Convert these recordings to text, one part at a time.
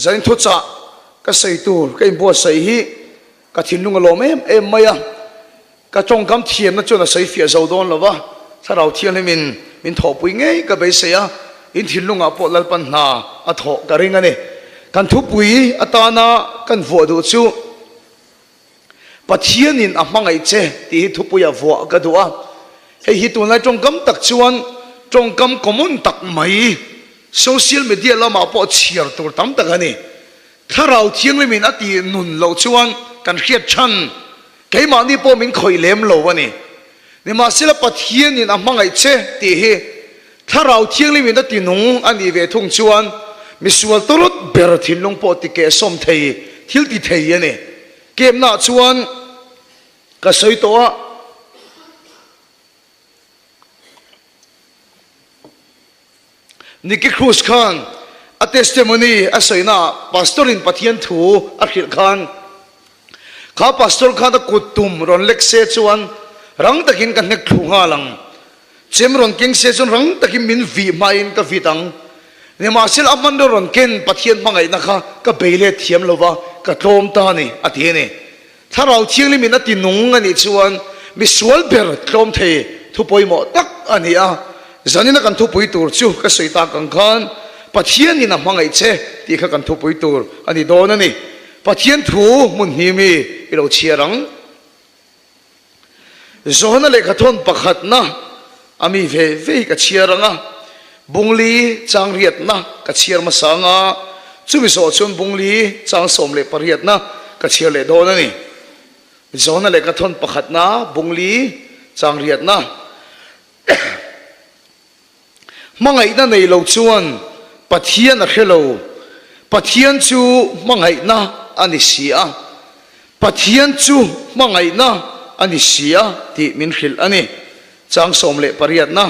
Zain thuchah ka sawi tur ka inbuatsaih hi ka thinlung a lawm em em mai a, ka tawngkam thiamna chuan a sawi fiah zo dawn lo va, Thlarau Thianghlimin min thawhpui ngei ka beisei a, in thinlungah pawh Lalpan hna a thawh ka ring a ni. Kan thupui atana kan vuah duh chu Pathianin a hmangaih che tih hi thupuia vuah ka duh a, hei hi tunlai tawngkam tak chuan tawngkam common tak mai, social media lamah pawh chhiar tur tam tak a ni. Thlarau Thianghlimin a tih nun loh chuan kan hriat chhan keimahni pawh min khawih lem lo a ni. Nimahsela Pathianin a hmangaih che tih hi Thlarau Thianghlimin a ti nung a nih ve thung chuan misual tawlawt ber thinlung pawh ti kehsawm thei thil ti thei a ni. Kemnaah chuan ka sawi tawh a. Nicky Cruz khan a testimony a sawinaah Pastor in Pathian thu a hrilh khan kha Pastor khan a kut tum rawn lek se chuan rang takin ka hnek thlu nghal ang, chem rawn keng se chuan rang takin min vih hmain ka vit ang. Nimahsela a hmanraw rawn ken Pathian hmangaihna kha ka bei let thiam lova ka tlawm ta a ni a ti a ni. Thlarau Thianghlimin a ti nung a nih chuan misual ber tlawm thei thu pawimawh tak a ni a. Zanina kan thupui tur chu ka sawi tak ang khan Pathianin a hmangaih che tih kha kan thupui tur a ni dawn a ni. Pathian thu hmun hnih mi i lo chhiar ang. Johana lehkhathawn pakhatna a mi ve ve hi ka chhiar ang a, Bungli chang riatna ka chhiar hmasa ang a, chumi zawh chuan Bungli chang 18na ka chhiar leh dawn a ni. Johana lehkhathawn pakhatna Bungli chang riatna. Hmangaihna nei lo chuan Pathian a hre lo. Pathian chu hmangaihna a ni si a. Pathian chu hmangaihna a ni si a tih min hrilh a ni. Chang 18na.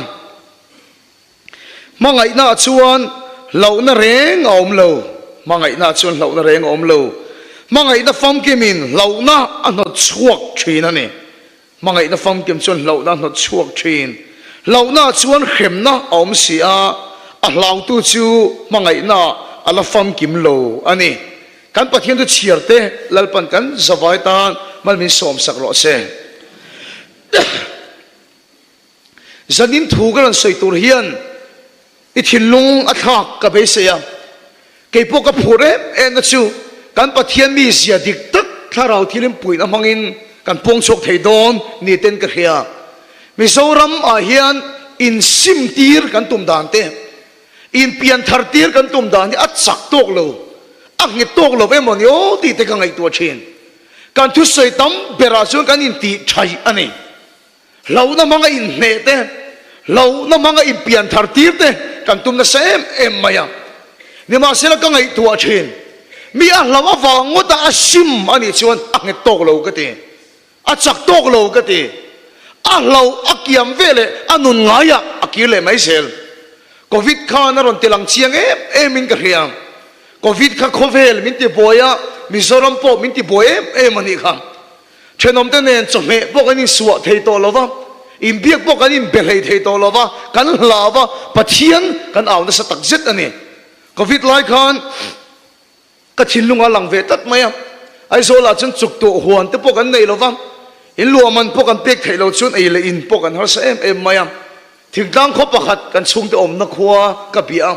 Hmangaihnaah chuan hlauhna reng a awm lo. Hmangaihnaah chuan hlauhna reng a awm lo. Hmangaihna famkimin hlauhna a hnawt chhuak thin a ni. Hmangaihna famkim chuan hlauhna a hnawt chhuak thin. Hlauhna chuan hremna a awm si a, a hlautu chu hmangaihna a la famkim lo a ni. Kan Pathian chu chhiar te Lalpan kan zavai tan mal min sawmsak rawh se. Zanin thu ka rawn sawi tur hian i thinlung a thlak ka beisei a, kei pawh ka phur em em na chu kan Pathian mi zia dik tak thlarau thilin puihna hmangin kan pawng chhuak thei dawn ni ten ka hria. Mizoram ah hian insim tir kan tum dan te, inpian thar tir kan tum dan hi a chak tawk lo, a nghet tawk lo emaw ni aw tih te ka ngaihtuah thin. Kan thusawi tam berah chuan kan intih thaih a ni. Hlauhna hmanga inhneh te, hlauhna hmanga inpian thar tir te kan tum nasa em em mai a. Nimahsela ka ngaihtuah thin, mi a hlauh avang ngawta a sim a nih chuan a nghet tawk lo ka ti, a chak tawk lo ka ti. A hlauh a kiam ve leh a nun ngaiah a kir leh mai zel. Covid khan a rawn ti lang chiang em em in ka hria. Covid kha khawvel min ti buai a, Mizoram pawh min ti buai em em a nih kha. Thenawmte nen chawhmeh pawh kan insuah thei tawh lo va, inbiak pawh kan inbe hlei thei tawh lo va, kan hlau va, Pathian kan au nasa tak zet a ni. Covid lai khan ka thinlung a lang ve tlat mai a, Aizawlah chuan chuk tawh huan te pawh kan nei lo va, inluah man pawh kan pek theih lo chuan ei leh in pawh kan harsa em em mai a. Thingtlang khaw pakhat kan chhungte awmna khua ka bia a,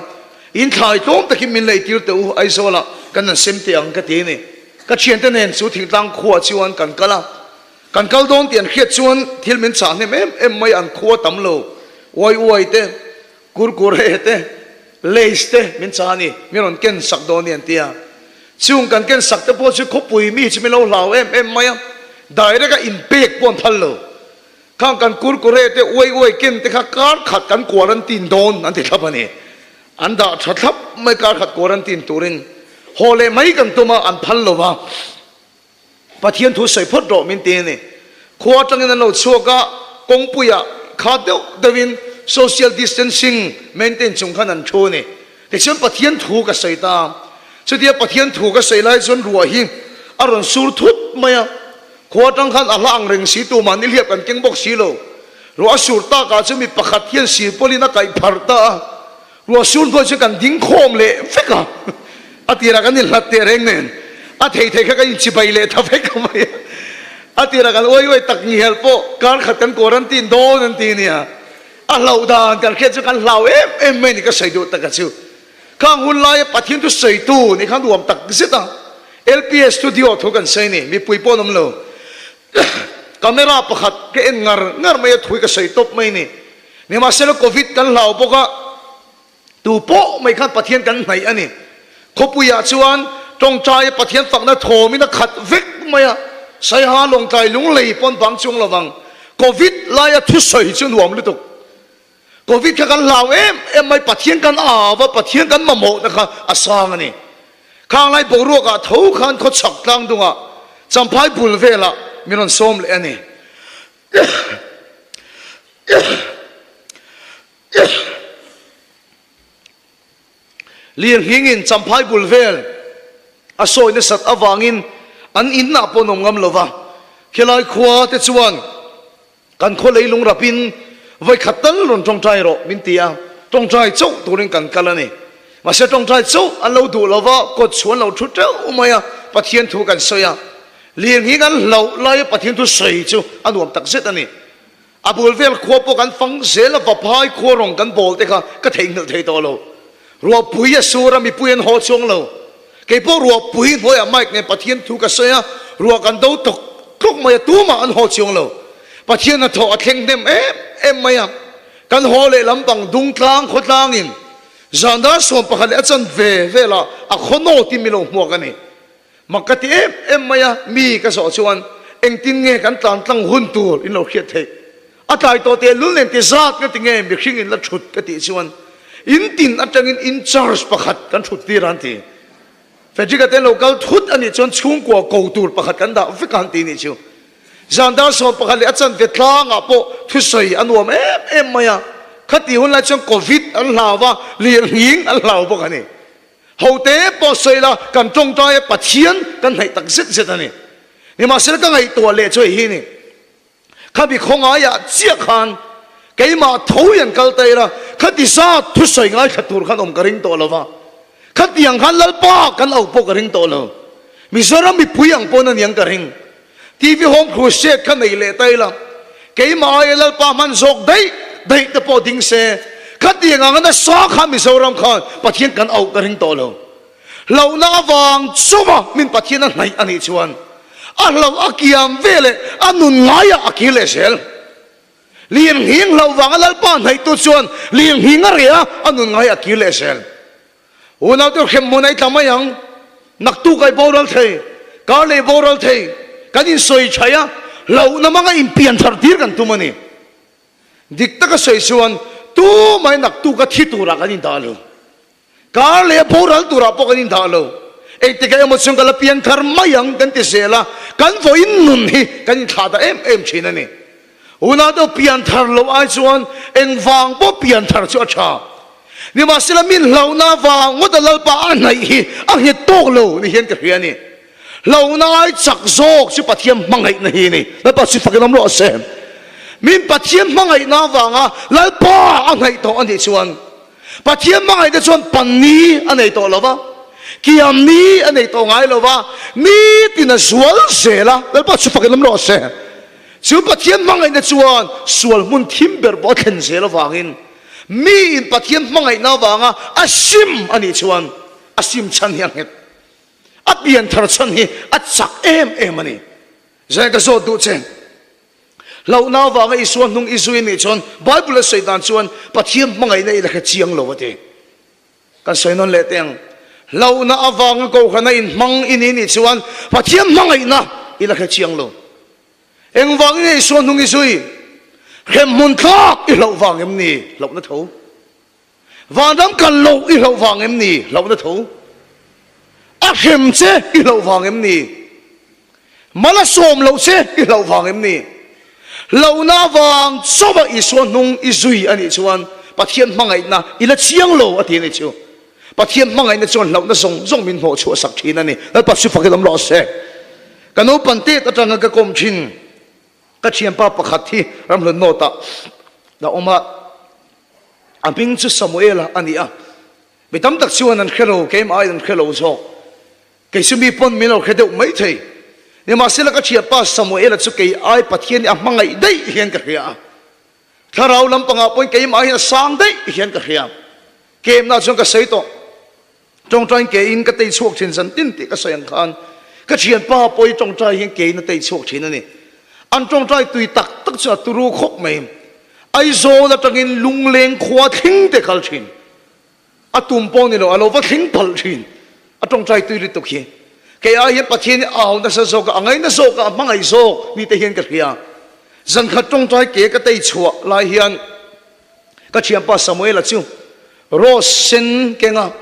in thlai tlawm takin min lei tir teh u, Aizawlah kan han sem teh ang ka ti a ni. Ka thiante nen chu thingtlang khuaah chuan kan kal a, kan kal dawn tih an hriat chuan thil min chah hnem em em mai, an khua tam lo, uai uai te, kurkure te, lays te min chah a ni, min rawn ken sak dawn a ni an ti a. Chung kan ken sak te pawh chu khawpui mi chu min lo hlau em em mai a, direct a inpek pawh an phal lo. Khang kan kurkure te uai uai ken te kha kar khat kan quarantine dawn an ti thlap a ni. An dah tha thlap mai kar khat quarantine turin haw leh mai kan tum a, an phal lo va. Pathian thu sawi phawt rawh min ti a ni. Khua atangin an lo chhuak a, kawngpuiah kha deuh deuhin social distancing maintain chung khan an thu a ni. Tichuan Pathian thu ka sawi ta a, chutia Pathian thu ka sawi lai chuan ruah hi a rawn sur thut mai a, Khua atang khan a hla ang reng si tu mahni hliap kan keng bawk si lo. Ruah a sur takah chuan mi pakhat hian sirpawlin a kaih pharh ta a, ruah sur hnuai chuan kan ding khawm leh vek a. A tirah kan inhlat teh reng nen a thei thei kha kan inchibai leh ta vek mai a. A tirah kan uai uai tak ngial pawh kar khat kan quarantine dawn an ti nia. A hlauh dan kan hriat chu kan hlau em em mai ni ka sawi duh taka chu. Khang hun laia Pathian thu sawitu nih khan nuam tak zet a. LPS studio thu kan sawi ni, mipui pawh an awm lo. Camera pakhat ka en ngar ngar mai a thui ka sawi tawp mai ni. Nimahsela Covid kan hlau bawk a, tu pawh mai khan Pathian kan hnaih a ni. Khawpuiah chuan tawngtaia Pathian fakna thawmin a khat vek mai a, Saiha Lawngtlai Lunglei pawn bang chuang lo vang. Covid laia thusawi chu nuam lutuk. Covid kha kan hlau em em mai, Pathian kan au a, Pathian kan mamawhna kha a sang a ni. Khang lai boruakah tho khan khawchhak tlang dungah Champhai bul velah min rawn sawm leh a ni. Lirnghingin Champhai bul vel a sawi nasat avangin an innah pawh an awm ngam lo va, khilai khua te chuan Kan khaw leilung rapin vawikhat tal rawn tawngtai rawh min ti a, tawngtai chauh turin kan kal a ni. Mahse tawngtai chauh an lo duh lo va, kawt chu an lo thu teuh mai a, Pathian thu kan sawi a. Lirnghing an hlauh laia Pathian thu sawi chu a nuam tak zet a ni. A bul vel khua pawh kan fang zel a, Vaphai khua rawng kan bawl te kha ka theihnghilh thei tawh lo. Ruahpui a sur a, mipui an haw chuang lo. Kei pawh ruahpui hnuaiah mic nen Pathian thu ka sawi a, ruah kan do tawk tluk mai a, tumah an haw chuang lo. Pathian hnathawh a thleng hnem em em mai a, kan haw leh lampang dungtlang khawtlangin zan dar 11 leh a chan ve velah a khaw nawtin min lo hmuak a ni. Mak ka ti em em mai a, mi ka zawh chuan engtin nge kan tlan tlang hun tur in lo hriat theih? A tlai tawh teh lul nen ti zat nga ti nge mihring in la thut ka tih chuan in tin atangin in charge pakhat kan thut tir a an ti. Frederick-a te an lo kal thut a nih chuan chhungkua ko tur pakhat kan dah vek a an ti nih chu. Zan dar 11 leh a chanve tlangah pawh thusawi a nuam em em mai a, khati hun lai chuan Covid an hlau va, lirnghing an hlau bawk a ni. Hote pawh sawi la kan tawngtaia Pathian kan hnaih tak zet zet a ni. Nimahsela ka ngaihtuah leh chu hei hi a ni. Khami khawngaiah chiah khan keimah tho hian kal ta ila, khati zat thusawi ngaithla tur khan awm ka ring tawh lo va, khatiang khan Lalpa kan auh pawh ka ring tawh lo. Mizoram mipui ang pawn a niang ka ring. TV Home Crusade kha nei leh ta ila, keimah aia Lalpa hman zawk daih daih te pawh ding se, khatiang anga nasa khan Mizoram khan Pathian kan auh ka ring tawh lo. Hlauhna avang chauha min Pathian a hnaih a nih chuan a hlauh a kiam ve leh a nun ngaiah a kir leh zel. Lirnghing hlauh vanga Lalpa hnaihtu chuan lirnghing a reh a, a nun ngaiah a kir leh zel. Unaute hremhmun a i tla mai ang, naktuk a i boral thei, kar leh i boral thei, kan insawi thaih a, hlauhna hmanga inpian thar tir kan tum a ni. Dik taka sawi chuan tumah naktuk a thi turah kan indah lo. Kar leh a boral turah pawh kan indah lo. Engtikah emaw chuan ka la piang thar mai ang kan ti zel a, kan vawiin nun hi kan inthlah ta em em thin a ni. Unau deuh pian thar loh ai chuan engvang pawh pian thar chu a tha. Nimahsela min hlauhna avang ngawt a Lalpa a hnaih hi a nghet tawk lo ni hian ka hria a ni. Hlauhna ai chak zawk chu Pathian hmangaihna hi a ni. Lalpa chu fakin awm rawh se. Min Pathian hmangaihna avanga Lalpa a hnaih tawh a nih chuan Pathian hmangaihna chuan pan ni a nei tawh lo va, kiam ni a nei tawh ngai lo va, nitin a zual zel a, Lalpa chu fakin awm rawh se. Chu Pathian hmangaihna chuan sual hmun thim ber pawh a thlen zel avangin miin Pathian hmangaihna avanga a sim a nih chuan a sim chhan hi a nghet, a pian thar chhan hi a chak em em a ni. Zai ka zawt duh che. Hlauhna avanga Isua hnung i zui anih chuan Bible a sawi dan chuan Pathian hmangaihna i la hre chiang lo a ti. Kan sawi nawn leh teh ang. Hlauhna avanga kohhrana inhmang i ni nih chuan Pathian hmangaihna i la hre chiang lo. Engvangin nge Isua hnung i zui? Hremhmun thlak i hlauh vang em ni? Hlauhna tho. Vanram kal loh i hlauh vang em ni? Hlauhna tho. A hrem che i hlauh vang em ni? Mal a sawm loh che i hlauh vang em ni? Hlauhna vang chauha Isua hnung i zui a nih chuan Pathian hmangaihna i la chiang lo a ti a ni chu. Pathian hmangaihna chuan hlauhna zawng zawng min hnawh chhuah sak thin a ni. Lalpa chu fakin awm rawh se. Ka naupang tet atanga ka kawm thin. Ka thianpa pakhat hi ramhlun nawtah a awm a, a hming chu Samuela a ni a. Mi tam tak chuan an hre lo, keimah aiin an hre lo zawk. Kei chu mi pawn min lo hre deuh mai thei. Nimahsela ka thianpa Samuela chu kei ai Pathian hi a hmangaih daih hian ka hria a. Thlarau lampangah pawhin keimah hian a sang daih hian ka hria. Kemna chuan ka sawi tawh. Tawngtaiin keiin ka tei chhuak thin zan tin tih ka sawi ang khan ka thianpa pawh hi tawngtai hian keiin a tei chhuak thin a ni. An tawngtai tui tak tak chu a turu khawp mai. Aizawl atangin lungleng khua thleng te kal thin. A tum pawh ni lo, a lo va thleng phalh thin. A tawngtai tui lutuk hi. Kei ai hian Pathian hi a au nasa zawk a, a ngaina zawk a, a hmangaih zawk ni te hian ka hria. Zankhat tawngtai ke ka tei chhuah lai hian ka thianpa Samuela chu rose sen kenga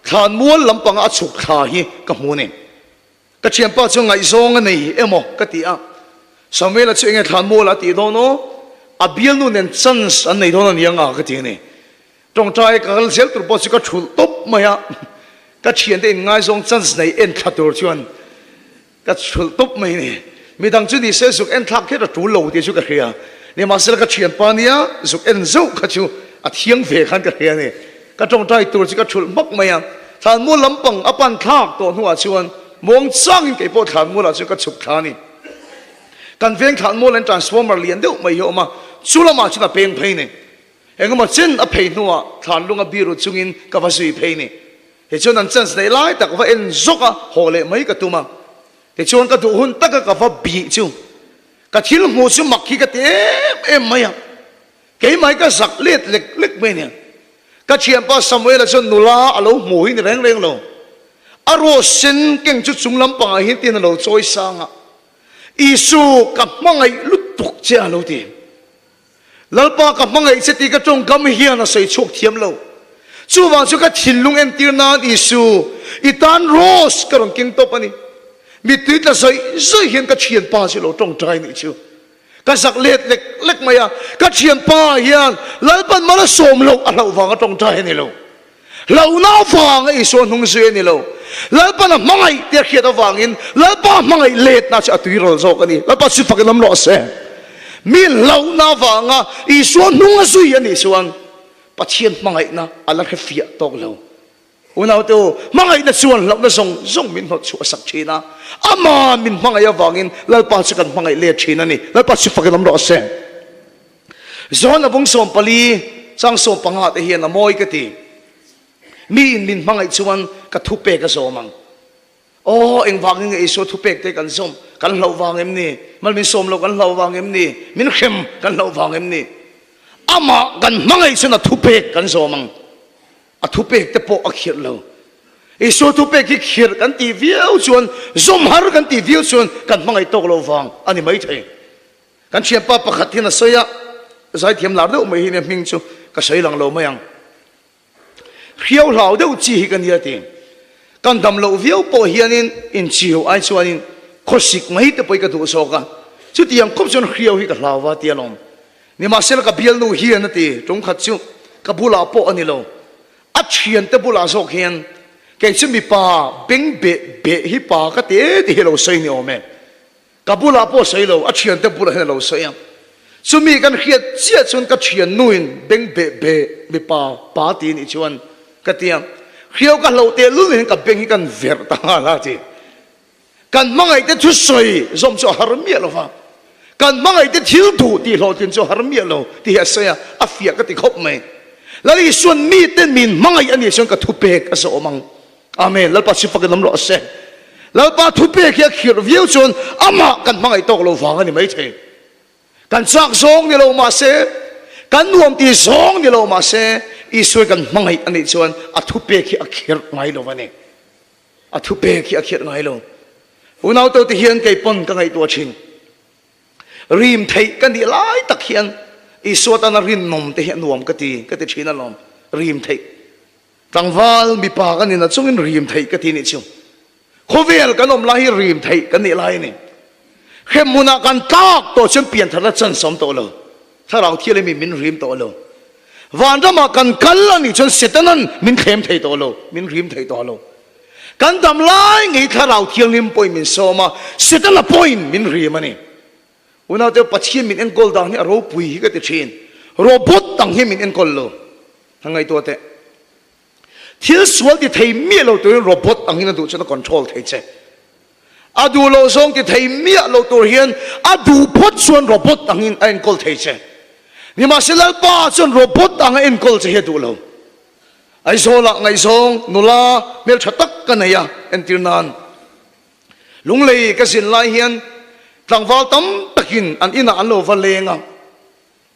thlanmual lampanga a chhuk thla hi ka hmu a ni. Ka thianpa chu ngaihzawng a nei emaw ka ti a, Samuela chu enge thlanmual a tih dawn aw, a bialnu nen chance an nei dawn a nia nga ka ti a ni. Tawngtai ka kal zel tur pawh chu ka thulh tawp mai a, ka thiante in ngaizawng chance nei en thla tur chuan ka thulh tawp mai a ni. Midang chu ni se zuk en thlak kher a tul lo tih chu ka hria, nimahsela ka thianpa nia zuk en zauh kha chu a thiang ve khan ka hria a ni. Ka tawngtai tur chu ka thulh hmak mai a, thlanmual lampang a pan thlak tawh hnuah chuan muang changin kei pawh thlanmualah chuan ka chhuk thla a ni. Kan veng thlanmual an transformer lian deuh mai hi a awm a, chu lamah chuan a peng phei ni. Engemaw chen a phei hnuah thlanlunga biru chungin ka va zui phei ni. Tichuan an chance neih lai tak va en zawk a, haw leh mai ka tum a. Tichuan ka duh hun taka ka va bih chu ka thil hmuh chu mak hi ka ti em em mai a. Keimah hi ka zak let lek lek mai nia. Ka thianpa Samuela chuan nula a lo hmu hi ni reng reng lo. A rose sen keng chu chung lampangah hian tin a lo chawi sang a, Isu ka hmangaih lutuk che a lo ti. Lalpa ka hmangaih che tih ka tawngkam hian a sawi chhuak thiam lo. Chuvang chu ka thinlung entir nan Isu i tan rose ka rawn keng tawp a ni. Mittui tla zawih zawih hian ka thianpa chu lo tawngtai nih chu. Ka zak let lek lek mai a, ka thianpa hian Lalpan mal a sawm loh a hlauh vanga tawngtai a ni lo. Hlauhna avanga Isua hnung zui a ni lo. Lalpan a hmangaih tia hriat avangin Lalpa hmangaih letna chu a tuiral zawk a ni. Lalpa chu fakin awm rawh se. Mi hlauhna avanga Isua hnung a zui a nih chuan Pathian hmangaihna a la hrefiah tawk lo. Unaute u, hmangaihna chuan hlauhna zawng zawng min hnawt chhuah sak thin a, Ama min hmangaih avangin Lalpa chu kan hmangaih let thin a ni. Lalpa chu fakin awm rawh se. John a bung 14 chang 15 te hian a mawi ka ti. Miin min hmangaih chuan ka thupek a zawm ang. Aw, engvangin nge Isua thupek te kan zawm? Kan hlauh vang em ni? Mal min sawm loh kan hlauh vang em ni? Min hrem kan hlauh vang em ni? Amah kan hmangaih chuan a thupek kan zawm ang. A thupek te pawh a khirh lo. Isua thupek hi khirh kan tih viau chuan, zawm har kan tih viau chuan kan hmangaih tawk loh vang a ni maithei. Kan thianpa pakhat hian a sawi a, zaithiam lar deuh mai hi nia hming chu ka sawi lang lo mai ang. Hriau hlau deuh chi hi ka nia ti. Kan dam loh viau pawh hianin inchiu ai chuanin khawsik mai te pawh hi ka duh zawk a, chutiang khawp chuan hriau hi ka hlau va tia lawm. Nimahsela ka bialnu hian a ti, ṭumkhat chu ka bulah pawh a ni lo, a thiante bulah zawk hian kei chu mipa beng beh beh hi pa ka ti e tih hi a lo sawi ni awm e. Ka bulah pawh sawi lo, a thiante bulah hian a lo sawi a. Chumi kan hriat chiah chuan ka thiannuin beng beh beh mipa pa ti nih chuan ka ti a, hriau ka hloh tehlul hian ka beng hi kan verh ta nghal a ti. Kan hmangaihte thusawi zawm chu a har miah lo va, kan hmangaihte thil duh tih hlawhtlin chu a har miah lo tih hi a sawi a, a fiah ka ti khawp mai. Lal Isuan mite min hmangaih a nih chuan ka thupek a zawm ang. Amen. Lalpa chu fakin awm rawh se. Lalpa thupek hi a khirh viau chuan amah kan hmangaih tawk lo vang a ni maithei. Kan chak zawng ni lo mahse, kan nuam ti zawng ni lo mahse, Isua kan hmangaih a nih chuan a thupek hi a khirh ngai lo a ni. A thupek hi a khirh ngai lo. Unau to te hian kei pawn ka ngaihtuah thin. Rim theih ka nih lai tak hian Isua tana rinawm te hi a nuam ka ti, ka ti thin alawm. Rim theih. Tlangval mipa ka nihna chungin rim theih ka ti nih chu. Khawvel kan awm lai hi rim theih kan nih lai a ni. Hrem hmunah kan tlak tawh chuan piantharna chance a awm tawh lo. Thlarau thial emi min rim tawh lo. Vanramah kan kal a nih chuan Setanan min thlem thei tawh lo, min rim thei tawh lo. Kan dam lai ngei Thlarau Thianghlim pawhin min sawm a, Setana pawhin min rim a ni. Unaute Pathian min enkawl dan hi a ropui hi ka ti thin. Robot ang hi min enkawl lo. Ka ngaihtuah teh. Thil sual ti thei miah lo turin robot angin a duh chuan a control thei che. A duh loh zawng ti thei miah lo tur hian a duh phawt chuan robot angin a enkawl thei che. Nimahse Lalpa chuan robot anga enkawl che hi a duh lo. Aizawlah ngaihzawng nula hmeltha tak ka nei a, entir nan. Lunglei ka zin lai hian tlangval tam takin an inah an lo va leng a,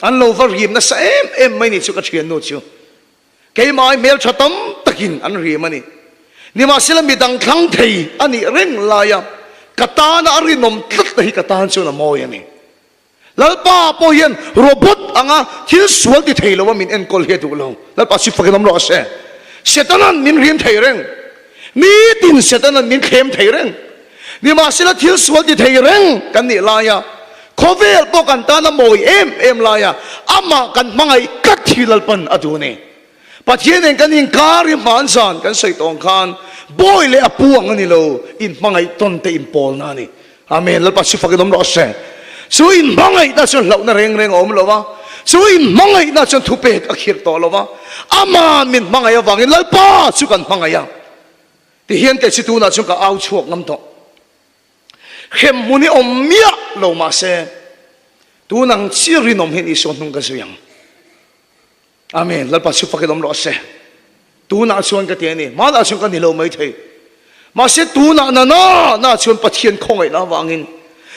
an lo va rim nasa em em mai ni chu ka thiannu chu. Keimah hmeltha tam takin an rim a ni. Nimahsela midang thlang thei a nih reng laia ka tana a rinawm tlat na hi ka tan chuan a mawi a ni. Lalpa pawh hian robot anga thil sual ti thei lo a min enkawl hi a duh lo. Lalpa si fakin awm rawh se. Setanan min rim thei reng. Nitin Setanan min thlem thei reng. Nimahsela thil sual ti thei reng kan nih laia khawvel pawh kan tan a mawi em em laia amah kan hmangaih tlat hi Lalpan a duh a ni. Pathian nen kan inkar i hman zan kan sawi tawng khan bawi leh a pu ang a ni lo, inhmangaih tawn te inpawlna a ni. Amen. Lalpa si fakin awm rawh se. Chu inhmangaihna chuan hlauhna reng reng a awm lo a, chu inhmangaihna chuan thupek a khirh tawh lo a, Ama'n min hmangaih avangin Lalpa chu kan hmangaih a. Tihian kei chu tunah chuan ka au chhuak ngam tawh. Hremhmun hi awm miah lo mahse tun ang chiah rinawm hian Isua hnung ka zui ang. Amen. Lalpa chu fakin awm rawh se. Tunah chuan ka ti a ni. Hmanah chuan ka ni lo mai thei. Mahse tunah na na na chuan Pathian khawngaihna avangin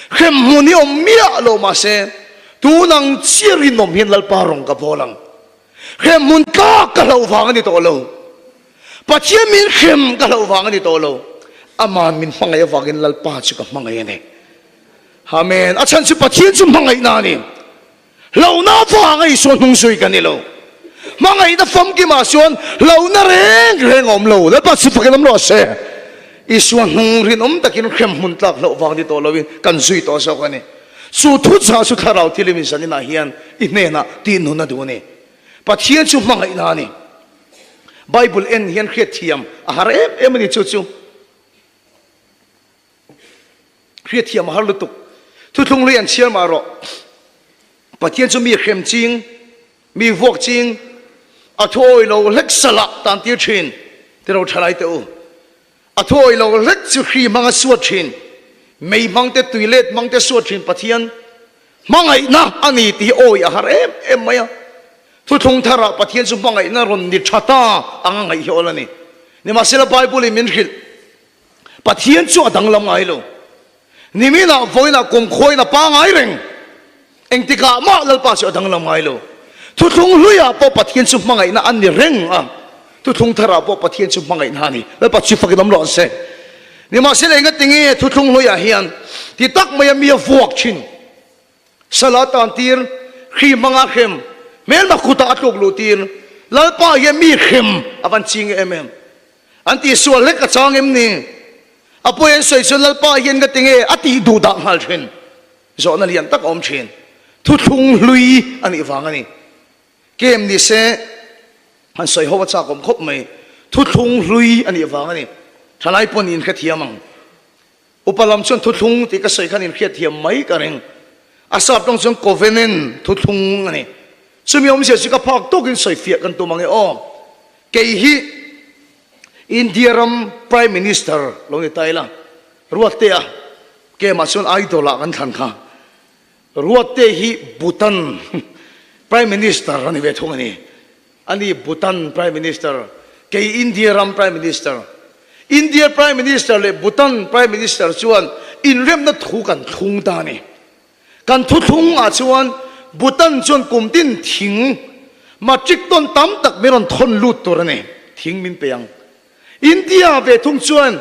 hremhmun hi awm miah lo mahse tunang chiah rinawm hian Lalpa rawng ka bawl ang. Hremhmun tlak ka hlauh vang a ni tawh lo. Pathian min hrem ka hlauh vang a ni tawh lo. Aman min hmangaih avangin Lalpa chu ka hmangaih a ni. Amen. A chhan chu Pathian chu hmangaihna a ni. Hlauhna avanga Isua hnung zui ka ni lo. Hmangaihna famkimah chuan hlauhna reng reng a awm lo. Lalpa chu fakin awm rawh se. Isua hnung rinawm takin hrem hmun tlak hlauh vang ni tawh loin kan zui tawh zawk a ni. Chu thuchah chu thlarau thil in zaninah hian i hnenah tihnun a duh a ni. Pathian chu hmangaihna a ni. Bible en hian hriatthiam a har em em a ni chu chu. Hriatthiam a har lutuk. Thuthlung hlui an chhiar mah rawh. Pathian chu mi hrem ching, mi vuak ching, a thu awi lo hlek salah tan tir thin. Ti ro tha lai teh u. A thu awi lo hlek chu hri hmang a suat thin. Mei hmang te, tui let hmang te suat thin Pathian hmangaihna a ni tih hi awi a har em em mai a. Thuthlung tharah Pathian chu hmangaihna rawn ni tha ta anga ngaih hi awl a ni. Nimahsela Bible in min hrilh. Pathian chu a danglam ngai lo. Niminah vawiinah kumkhuain a pangai reng. Engtikah mah Lalpa chu a danglam ngai lo. Thuthlung hluiah pawh Pathian chu hmangaihna a ni reng a, thuthlung tharah pawh Pathian chu hmangaihna a ni. Lalpa chu fakin awm rawh se. Nimahsela engatinge thuthlung hluiah hian ti tak maia mi a vuak thin? Sala tan tir, hri hmanga hrem, hmelma kutah a tluk luh tir. Lalpa hian mi hrem a van ching em em. An tihsual hlek a chang em ni? A pawi an sawi chuan Lalpa hian ka ti nge a tih duh dah nghal thin. Zawhna lian tak a awm thin. Thuthlung hlui a nih vang a ni. Kem ni se han sawi ho a chak awm khawp mai. Thuthlung hlui a nih vang a ni. Thalai pawh niin hrethiam ang. Upa lam chuan thuthlung tih ka sawi khan inhriatthiam mai ka ring. A sap tawng chuan covenant thuthlung a ni. Chumi awmzia chu ka phak tawkin sawifiah kan tum ang e aw. Kei hi India ram Prime Minister lo ni ta ila, Ruattea kemah chuan idol ah kan thlan kha. Ruattea hi Bhutan Prime Minister a ni ve thung a ni. A ni Bhutan Prime Minister, kei India ram Prime Minister. India Prime Minister leh Bhutan Prime Minister chuan inremna thu kan thlung ta a ni. Kan thuthlung ah chuan Bhutan chuan kum tin thing matric ton tam tak min rawn thawn lut tur a ni, thing min pe ang. India ve thung chuan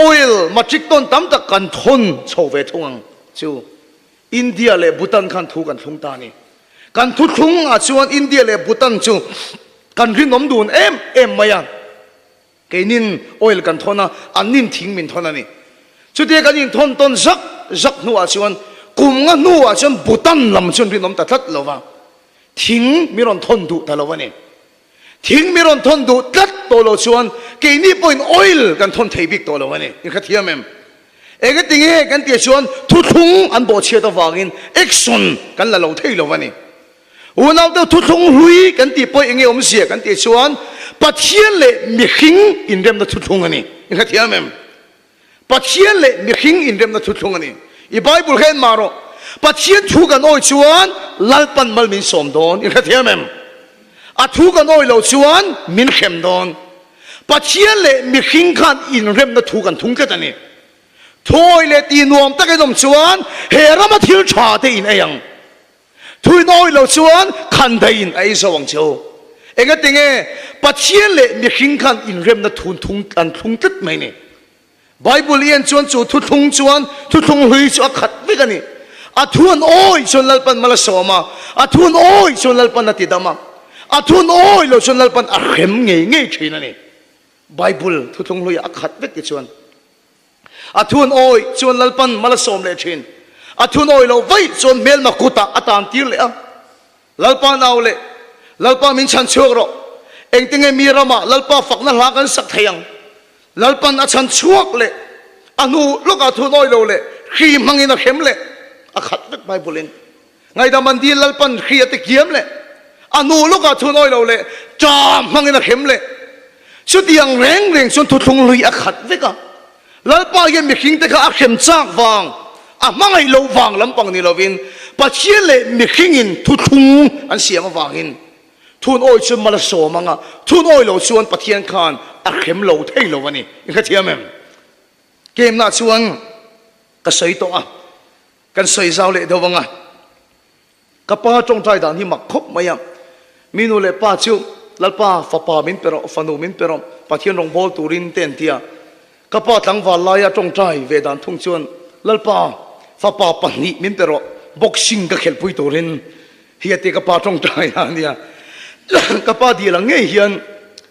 oil matric ton tam tak kan thawn chho ve thung ang chu. India leh Bhutan khan thu kan thlung ta a ni. Kan thuthlung ah chuan India leh Bhutan chu kan rinawm dun em em mai a. Keinin oil kan thawn a, annin thing min thawn a ni. Chutia kan inthawn tawn zak zak hnuah chuan kum nga hnuah chuan Bhutan lam chuan rinawm ta tlat lo va, thing min rawn thawn duh ta lo a ni. Thing min rawn thawn duh tlat tawh lo chuan keini pawhin oil kan thawn thei bik tawh lo a ni. In hrethiam em? Engatinge kan tih chuan thuthlung an bawhchhiat avangin action kan la lo thei lo a ni. Unau deuh thuthlung hlui kan tih pawh enge awmzia kan tih chuan Pathian leh mihring inremna thuthlung a ni. I hrethiam em? Pathian leh mihring inremna thuthlung a ni. I Bible kha en mah rawh. Pathian thu kan awi chuan Lalpan mal min sawm dawn. I hrethiam em? A thu kan awi lo chuan min hrem dawn. Pathian leh mihring khan inremna thu kan thung tlat a ni. Thawi leh tih nuam tak in awm chuan he rama thil tha te in ei ang. Thu in awi lo chuan khan daih in a ei zo ang che u. Engatinge Pathian leh mihring khan inremna thun thung an thlung tlat mai ni. Bible i en chuan chu thuthlung chuan thuthlung hlui chu a khat vek a ni. A thu an awi chuan Lalpan mal a sawm a, a thu an awi chuan Lalpan a tidam a, a thu an awi lo chuan Lalpan a hrem ngei ngei thin a ni. Bible thuthlung hluiah a khat vek ti chuan a thun awi chuan Lalpan mal a sawm leh thin. A thun awi loh vaih chuan hmelma kutah a tan tir leh a. Lalpa nau leh Lalpa min chhan chhuak rawh. Engtinge mi ramah Lalpa fakna hla kan sak thei ang? Lalpan a chhan chhuak leh a hnu lawkah thun awi lo leh hri hmangin a hrem leh a khat vek Bible in. Ngaihdam an dil Lalpan hri a ti kiam leh a hnu lawkah thun awi lo leh ṭam hmangin a hrem leh. Chutiang reng reng chuan thuthlung hlui a khat vek a. Lalpa hian mihringte kha a hrem chak vang, a hmangaih loh vang lampang ni lovin Pathian leh mihringin thuthlung an siam avangin thun awi chuan mal a sawm ang a, thun awi lo chuan Pathian khan a hrem lo thei lo a ni. I hrethiam em? Kemna chuan ka sawi tawh a. Kan sawi zau leh deuh ang a, ka pa tawngtai dan hi mak khawp mai a, mi nu leh pa chu Lalpa fapa min pe rawh, fanu min pe rawh, Pathian rawngbâwl turin te an ti a, ka pa tlangval laia tawngtai ve dan thung chuan Lalpa fapa pahnih min pe rawh, boxing ka khelhpui turin hi a ti ka pa tawngtai a nia. Ka pa dil ang ngei hian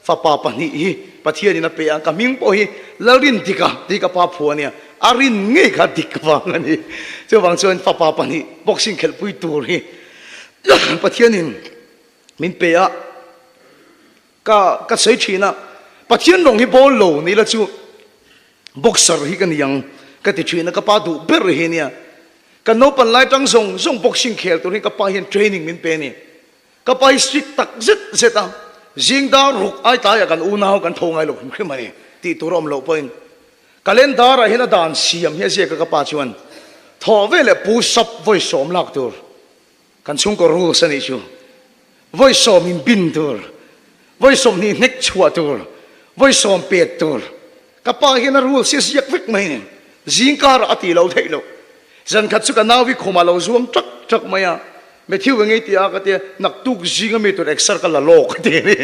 fapa pahnih hi Pathianin a pe a, ka hming pawh hi Lalrindika tih ka pa phu a nia, a rin ngei kha dik vang a ni. Chuvang chuan fapa pahnih boxing khelhpui tur hi Pathianin min pe a, ka ka sawi thin a, Pathian rawng hi bawl lo ni la chu boxer hi ka ni ang ka ti thin a, ka pa duh ber hi nia. Kan naupan lai tang zawng zawng boxing khel tur hi ka pa hian training min pe a ni. Ka pa hi strict tak zet zet a, zing dar ruk ai tlaiah kan unau kan tho ngai lo hrim hrim a ni tih tur a awm loh pawhin calendar ah hian a dan siam hi a ziak a ka pa chuan thawh ve leh pu sap vawi sawm lak tur kan chhungkaw rules a nih chu vawi sawm in bin tur vawi sawmhnih hnek chhuah tur vawi sawm pet tur Ka pa hian a rules hi a ziak vek mai ni. Zingkarah a ti lo theih loh. Zan khat chu ka nau hi khumah lo zuang ṭak ṭak mai a, Matthew eng ei ti a ka tia, naktuk zing ami tur exer ka la lawk a ti a ni.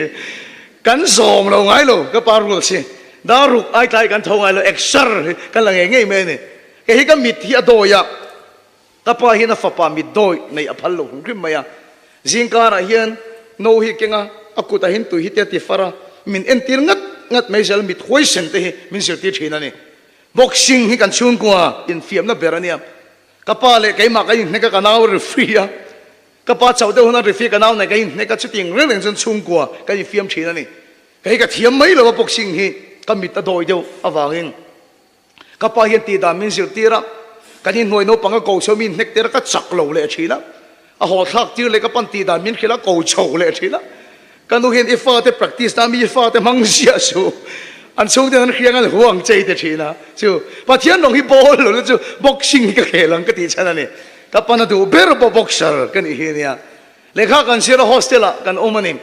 Kan zawm lo ngai lo ka pa rules hi. Dar ruk ai tlai kan tho ngai lo, exer hi kan la ngei ngei mai a ni. Kei hi ka mit hi a dawi a. Ka pa hian a fapa mit dawi neih a phal lo hrim hrim mai a, zingkarah hian no hi keng a, a kutah hian tui hi te a ti far a, min entir ngat ngat mai zel, mit huaisen te hi min zirtir thin a ni. Boxing hi kan chhungkua infiamna ber a nia, ka pa leh keimah ka inhnek a, ka nau referee a, ka pa chauh deuh hun a referee ka nau nen ka inhnek a, chutiang reng reng chuan chhungkua kan infiam thin a ni. Kei ka thiam mai lo a boxing hi ka mit a dawi deuh avangin. Ka pa hian tih dan min zirtir a, kan inhnuai naupang a ko chho min hnek tir a, ka chak lo leh thin a, a haw thlak tir leh ka pan tih dan min hrilh a, ko chho leh thin a. Ka nu hian i fate practice na mi fate hmang ziah suh, an chhungte an hriang an huang chei te thin a, chu Pathian rawng hi ball lo la chu boxing hi ka khel ang ka tih chhan a ni. Ka pan a duh ber pawh boxer ka nih hi a nia. Lehkha kan zir a hostel ah kan awm a ni.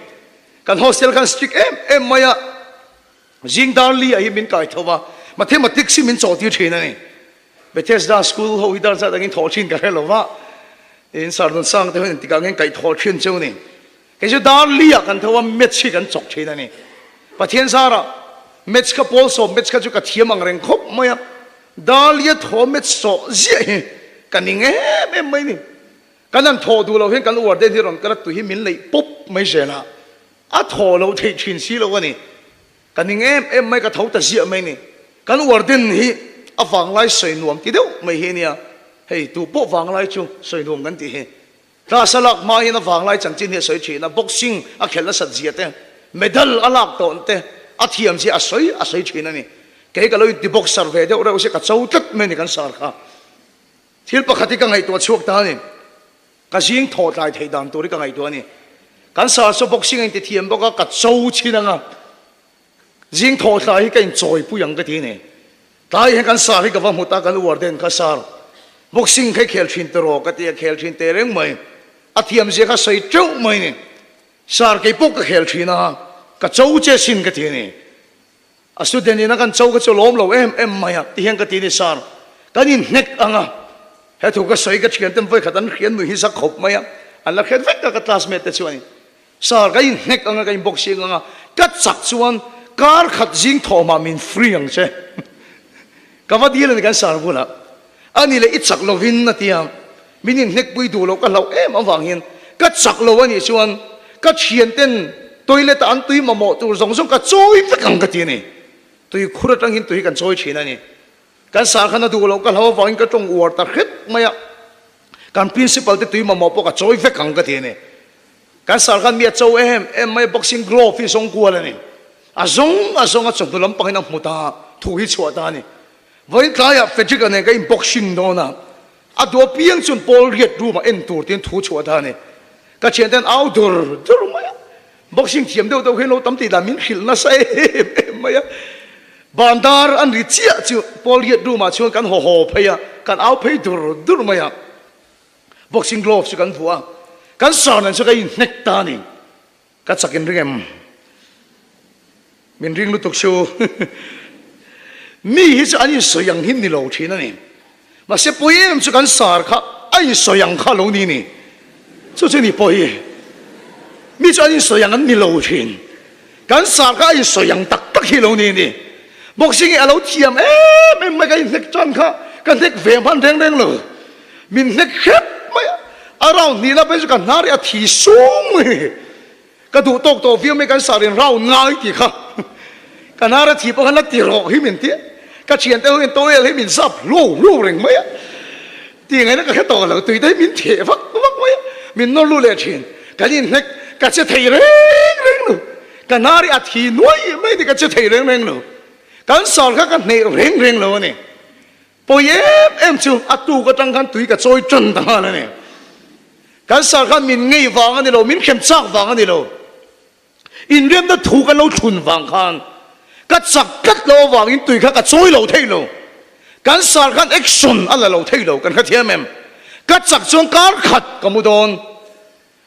Kan hostel khan strict em em mai a. Zing dar li ah hi min kai tho va, Mathematics hi min chawh tir thin a ni. Bethesda School ho hi dar zat angin thawh thin ka hre lo va, in Sardon sang te ho in tikah angin kaih thawh thin cheu ni. Kei chu dar li ah kan tho a, Maths hi kan chawk thin a ni. Pathian zarah Maths kha pawl sawm Maths kha chu ka thiam ang reng khawp mai a, dar li a thaw Maths chawh ziah hi ka ning em em mai ni. Kan han thawh duh lo hian kan warden hi rawn kal a, tui hi min leih pawp mai zel a. A thaw lo theih thin si lo a ni. Ka ning em em mai, ka tho ta ziah mai ni. Kan warden hi a vanglai sawi nuam ti deuh mai hi a nia. Hei tu pawh vanglai chu sawi nuam kan tih hi. Class a lak hma hian a vanglai chanchin hi a sawi thin a, boxing a khelh nasat zia te, medal a lak tawn te, a thiam zia a sawi a sawi thin a ni. Kei ka lo inti boxer ve deuh reuh se ka cho tlat mai a ni kan sar kha. Thil pakhat hi ka ngaihtuah chhuak ta a ni. Ka zing thaw tlai theih dan tur hi ka ngaihtuah a ni. Kan sar chu boxing a inti thiam bawk a, ka cho chhin ang a. Zing thawhthla hi ka inchawipui ang ka ti ni. Tlai hian kan sar hi ka va hmu ta, kan warden kha sar boxing kha i khel thin tiraw ka ti a, khel thin teh reng mai. A thiamzia kha sawi teuh mai ni. Sar kei pawh ka khel thin a, ka cho che sin ka ti a ni. A student in a kan cho kha chu lawm lo em em mai a, ti hian ka ti ni sar. Kan inhnek ang a, he thu ka sawi ka thian ten vawikhat an hriat nui hi za khawp mai a, an la hriat vek a ka classmate te chuan in. Sir, ka inhnek anga ka inboxing anga ka chak chuan kar khat zing thawhmah min free ang che. Ka va dil a ni kan sir bulah. A ni leh i chak lovin a ti a, min inhnek pui duh loh ka hlauh em avangin ka chak lo a nih chuan ka thianten toilet ah an tui mamawh tur zawng zawng ka chawi vek ang ka ti a ni. Tui khur atang hian tui hi kan chawi thin a ni. Kan sir khan a duh loh ka hlauh avangin ka tawng uar ta hret mai a, kan principal te tui mamawh pawh ka chawi vek ang ka ti a ni. Kan sar khan mi a cho em em mai, boxing glove hi zawng kual a ni. A zawng a zawng a chawhnu lampangin a hmu ta, thu hi chhuah ta a ni. Vawiin tlaiah Frederick-a nen ka inboxing dawn a, a duh apiang chuan Paul riat room ah en tur tiin thu chhuah ta a ni. Ka thianten au dur dur mai a, boxing thiam deuh deuh hian lo tam tih dan min hrilh nasa em em mai a. Bandar an ri chiah chu Paul riat room ah chuan kan haw haw phei a, kan au phei dur dur mai a. Boxing glove chu kan vuah a, kan sar nen chu ka inhnek ta a ni. Ka chak in ring em? Min ring lutuk chu mi hi chu an insawi ang hi ni lo thin a ni. Mahse pawi em chu kan sar kha a insawi ang kha lo ni ni. Chu chu ni pawi. Mi chu an insawi ang an ni lo thin. Kan sar kha a insawi ang tak tak hi lo ni ni. Boxing hi a lo thiam em em mai ka inhnek tan kha ka hnek ve hman reng reng lo. Min hnek hrep mai a, a round hnihna phei chu ka hnar hi a thi sung mai. Ka duh tawk tawh viau mai kan sar in round ngai tih kha. Ka hnar a thi pawh khan la ti rawh hi min ti a. Ka thiante ho hian towel hi min zap hluau hluau reng mai a. Ti ngaihna ka hre tawh lo, tui te hi min theh vak vak mai a, min nawr lut leh thin. Kan inhnek, ka che thei reng reng lo. Ka hnar hi a thi nuai mai ni ka che thei reng reng lo. Kan sar kha ka hneh reng reng lo a ni. Pawi em em chu a tuk atang khan tui ka chawi tan ta nghal a ni. Kan sar khan min ngei vang a ni lo, min hrem chak vang a ni lo. Inriamna thu kan lo thlun vang khan ka chak tlat lo avangin tui kha ka chawi lo thei lo. Kan sar khan action a la lo thei lo, kan hrethiam em? Ka chak chuan kar khat ka mu dawn.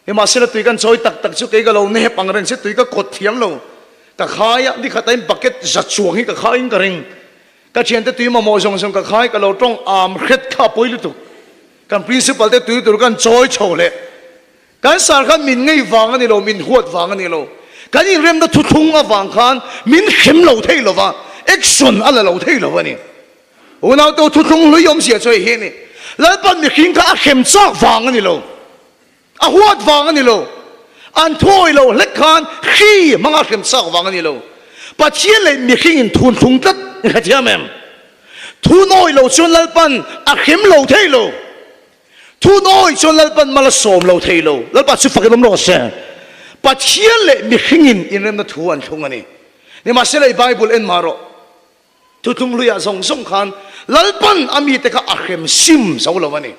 Nimahsela tui kan chawi tak tak chu kei ka lo nep ang reng che tui ka kawt thiam lo. Ka khai a, nikhat ain bucket za chuang hi ka khaiin ka ring. Ka thiante tui mamawh zawng zawng ka khai ka lo tawng am hret kha a pawi lutuk. Kan principal te tui tur kan chawi chho leh. Kan sar khan min ngei vang a ni lo, min huat vang a ni lo. Kan inremna thuthlung avang khan min hrem lo thei lo va, action a la lo thei lo a ni. Unautu thuthlung hlui awmzia chu hei hi a ni. Lalpan mihring kha a hrem chak vang a ni lo, a huat vang a ni lo, an thuawi lo hlek khan hri hmanga hrem chak vang a ni lo. Pathian leh mihring in thunhlung tlat i hrethiam em? Thunawi lo chuan Lalpan a hrem lo thei lo. Thunawi chuan Lalpan mal a sawm lo thei lo. Lalpa chu fakin awm rawh se. Pathian leh mihringin inremna thu an thlung a ni. Nimahsela i Bible en mah rawh. Thuthlung hluiah zawng zawng khan Lalpan a mite kha a hrem sim zo lo a ni.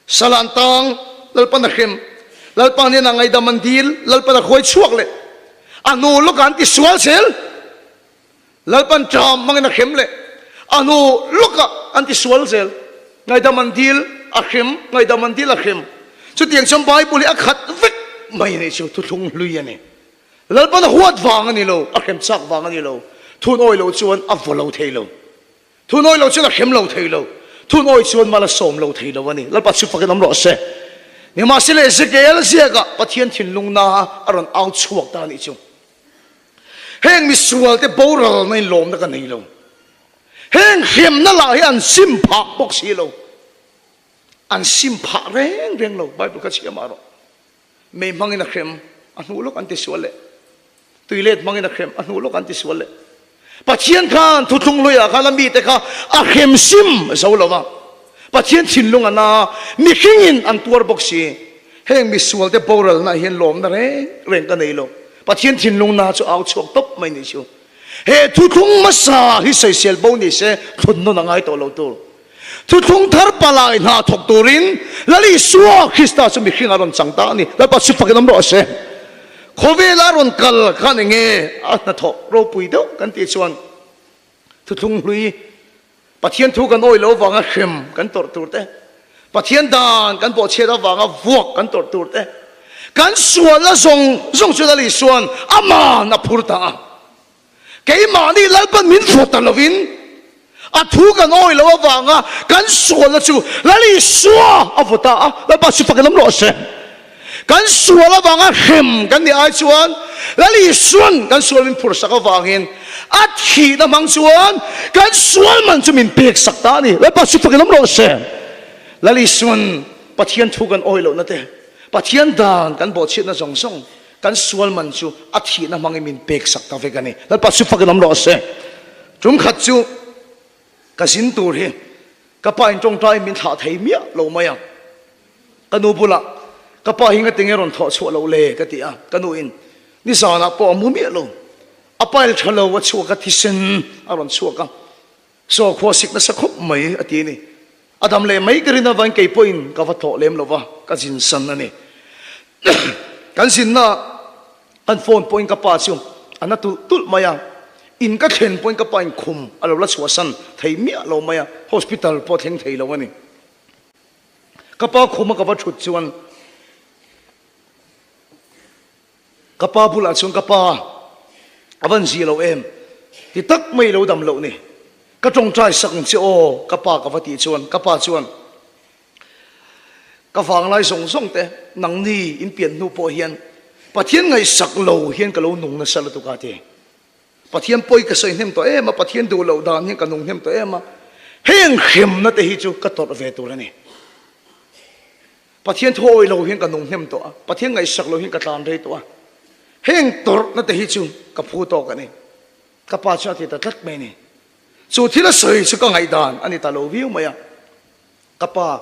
Salan tang Lalpan a hrem. Lalpa hnenah ngaihdam an dil, Lalpan a hruai chhuak leh. A hnu lawkah an tisual zel. Lalpan ṭam hmangin a hrem leh. A hnu lawkah an tisual zel. Ngaihdam an dil, a hrem, ngaihdam an dil, a hrem. Chutiang chuan Bible hi a khat vek mai a nih chu, thuthlung hlui a ni. Lalpan a huat vang a ni lo, a hrem chak vang a ni lo. Thunawi lo chuan a vaw lo thei lo. Thunawi lo chuan a hrem lo thei lo. Thunawi chuan mal a sawm lo thei lo a ni. Lalpa chu fakin awm rawh se. Nimahsela Ezekiel ziakah Pathian thinlungna a rawn au chhuak ta a nih chu. Heng misualte boralna in lawmna ka nei lo. Heng hremna lah hi an sim phah bawk si lo. An sim phah reng reng lo. Bible kha chhiah mah rawh. Mei hmangin a hrem, a hnuh lawk an ti sual leh. Tui let hmangin a hrem, a hnuh lawk an ti sual leh. Pathian khan thuthlung hluiah khan a mite kha a hrem sim zo lo va. Pathian thinlung a na, mihringin an tuar bawk si. Heng misualte boralna hian lawmna reng reng ka nei lo. Pathian thinlung na chu au chhuak tawp mai ni chu. He thuthlung hmasa hi sawisel bo ni se thlun nawn a ngai tawh lo tur. Thuthlung thar palai hna thawk turin Lal Isua Krista chu mihring a rawn chang ta a ni. Lalpa chu fakin awm rawh se. Khawvela rawn kal khan enge a hnathawh ropui deuh kan tih chuan thuthlung hlui Pathian thu kan awih loh avanga hrem kan tawrh tur te, Pathian dan kan bawhchhiat avanga vuak kan tawrh tur te, kan sualna zawng zawng chu Lal Isua'n aman a phur ta a. Keimahni Lalpan min vuat ta lovin a thu kan awih loh avanga kan sualna chu Lal Isua a vaw ta a, Lalpa chu fakin awm rawh se. Kan sual avanga hrem kan nih ai chuan Lal Isua'n kan sual min phursak avangin a thihna hmang chuan kan sual man chu min peksak ta a ni. Lalpa chu fakin awm rawh se. Lal Isua'n Pathian thu kan awih lohna te, Pathian dan kan bawhchhiatna zawng zawng kan sual man chu a thihna hmangin min peksak ta vek a ni. Lalpa chu fakin awm rawh se. Tum khat chu ka zin tur hi ka pa in tawngtai min thlah thei miah lo mai a. Ka nu bulah ka pa hi ngatinge rawn thawh chhuah loh le ka ti a, ka nu in nizanah pawh a mu miah lo. A pile tha lo a chhuak a, thisen a rawn chhuak a, saw khua sik nasa khawp mai a ti a ni. A dam leh mai ka rin avangin kei pawhin ka va tlawh lem lo va, ka zin san a ni. Kan zinna kan phone pawhin ka pa chu a na tulh tulh mai a, in ka thlen pawhin ka pa in khum a lo la chhuahsan thei miah lo mai a, hospital pawh a thleng thei lo a ni. Ka pa khuma ka va thut chuan ka pa bulah chuan ka pa a van zi lo em ti tak mai lo dam loh ni ka tawngtai sak ang che aw ka pa ka va tih chuan ka pa chuan ka vanglai zawng zawng te nangni in pian hnu pawh hian Pathian ngaihsak lo hian ka lo nung nasa lutuk a ti. Pathian pawi ka sawi hnem tawh em a, Pathian duh loh dan hian ka nung hnem tawh em a, heng hremna te hi chu ka tawrh ve tur a ni. Pathian thu awih lo hian ka nung hnem tawh a, Pathian ngaihsak lo hian ka tlan rei tawh a, heng tawrhna te hi chu ka phu tawk a ni. Ka pa chuan a ti ta tlat mai a ni. Chu thil a sawi chu ka ngaihdan a ni ta lo viau mai a. Ka pa,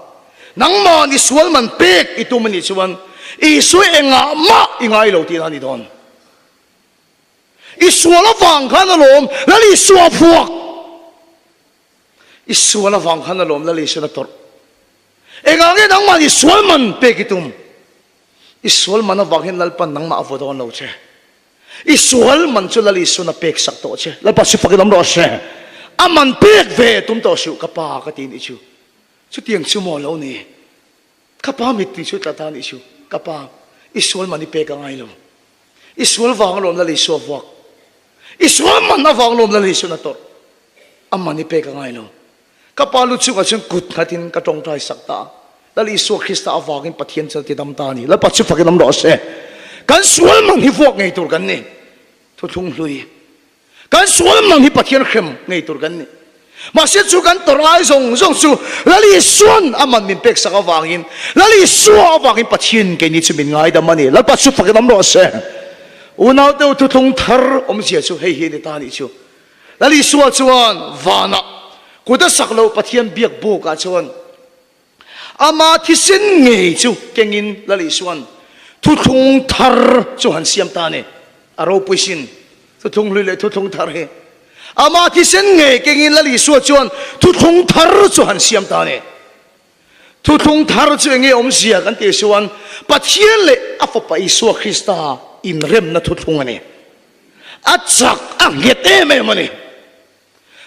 nangmah ni sual man pek i tum a nih chuan Isua engah mah i ngai lo tihna a ni dawn. I sual avang khan alawm Lal Isua a phuak. I sual avang khan alawm Lal Isuan a tawrh. Engah nge nangmah i sual man pek i tum? I sual man avang hian Lalpan nangmah a vaw dawn lo che. I sual man chu Lal Isuan a pek sak tawh che. Lalpa chu fakin awm rawh se. A man pek ve tum tawh suh ka pa ka ti nih chu. Chutiang chu maw lo ni? Ka pa mittui chu tla ta nih chu. Ka pa, i sual man i pek a ngai lo. I sual vang alawm Lal Isua vuak. I sual man avang alawm Lal Isuan a tawrh. A man i pek a ngai lo. Ka pa lu chungah chuan kut nghatin ka tawngtai sak ta a. Lal Isua Krista avangin Pathian chuan a tidam ta a ni. Lalpa chu fakin awm rawh se. Kan sual man hi vuak ngei tur kan ni. Thuthlung hlui. Kan sual mang hi Pathian hrem ngei tur kan ni. Mahse chu kan tawrh lai zawng zawng chu Lal Isua'n a man min pek sak avangin, Lal Isua avangin Pathian keini chu min ngaidam a ni. Lalpa chu fakin awm rawh se. Unaute u thuthlung thar awmzia chu hei hi a ni ta nih chu. Lal Isua chuan vanah kut a sak loh Pathian biak bukah chuan Ama thisen ngei chu kengin Lal Isua'n thuthlung thar chu han siam ta a ni. A ropui sin thuthlung hlui leh thuthlung thar hi. Ama thisen ngei kengin Lal Isua chuan thuthlung thar chu han siam ta a ni. Thuthlung thar chu enge awmzia kan tih chuan Pathian leh a Fapa Isua Krista inremna thuthlung a ni. A chak a nghet em em a ni.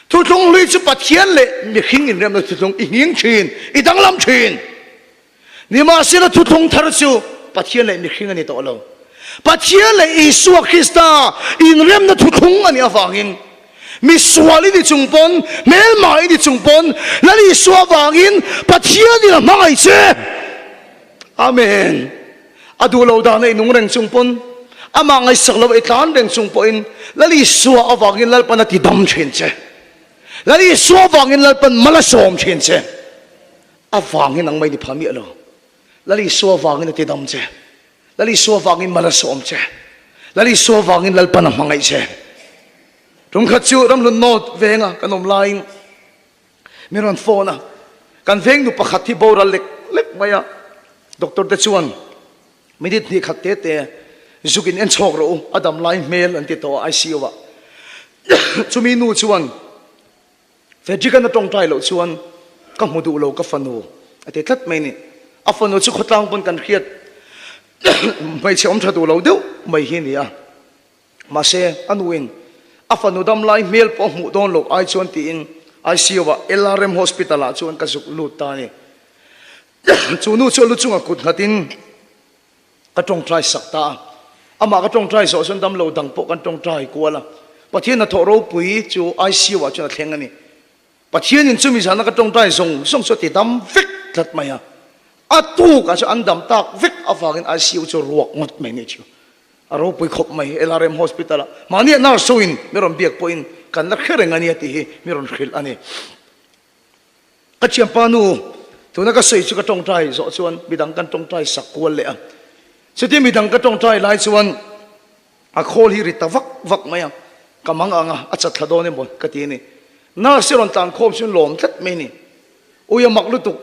Thuthlung hlui chu Pathian leh mihring inremna thuthlung i nghing thin, i danglam thin. Nimahsela thuthlung thar chu Pathian leh mihring a ni tawh lo. Pathian leh Isua Krista inremna thuthlung a nih avangin misual i ni chung pawn, hmelma i ni chung pawn, Lal Isua avangin Pathianin a hmangaih che. Amen. A duh lo dan a i nung reng chung pawn, amah ngaihsak lo a i tlan reng chung pawhin Lal Isua avangin Lalpan a ti dam thin che. Lal Isua avangin Lalpan mal a sawm thin che. Avangin ang mai ni pha miah lo. Lal Isua avangin a ti dam che. Lal Isua avangin mal a sawm che. Lal Isua avangin Lalpan a hmangaih che. Tumkhat chu Ramhlun North venga kan awm laiin Min rawn phone a, kan veng nu pakhat hi boral lek lek mai a, doctor te chuan minute hnih khat te te zuk in en chhawk rawh u, a dam lai hmel an ti tawh a ICU ah. Chumi nu chuan Frederick an a tawngtai loh chuan ka hmu duh lo ka fanu a ti tlat mai ni. A fanu chu khawtlang pawn kan hriat. Hmeichhe awm tha duh lo deuh mai hi a ni a. Mahse, a nuin a fanu dam lai hmel pawh a hmuh dawn loh ai chuan tiin ICU-ah LRM Hospital-ah chuan ka zuk lut ta a ni. Chu nu chu a lu chungah kut nghatin ka tawngtai sak ta a. Amah ka tawngtai zawh chuan damlo dang pawh kan tawngtai kual a. Pathian hnathawh ropui chu ICU-ah chuan a thleng a ni. Pathianin chumi zana ka tawngtai zawng zawng chu a ti dam vek tlat mai a. A tukah chuan an dam tak vek avangin ICU chu ruak ngawt mai ni chu. A ropui khawp mai LRM Hospital ah mahni a nurse ho in mi rawn biak pawhin kan la hre reng a nia tih hi mi rawn hrilh a ni. Ka thianpa nu tuna ka sawi chu ka tawngtai zawh chuan midang kan tawngtai sak kual leh a. Chutia midang ka tawngtai lai chuan a khawl hi ri ta vak vak mai a, ka mang ang a, a chat thla dawn emaw ka ti a ni. Nurse hi rawn tlan khawm chu lawm tlat mai a ni. Ui a mak lutuk,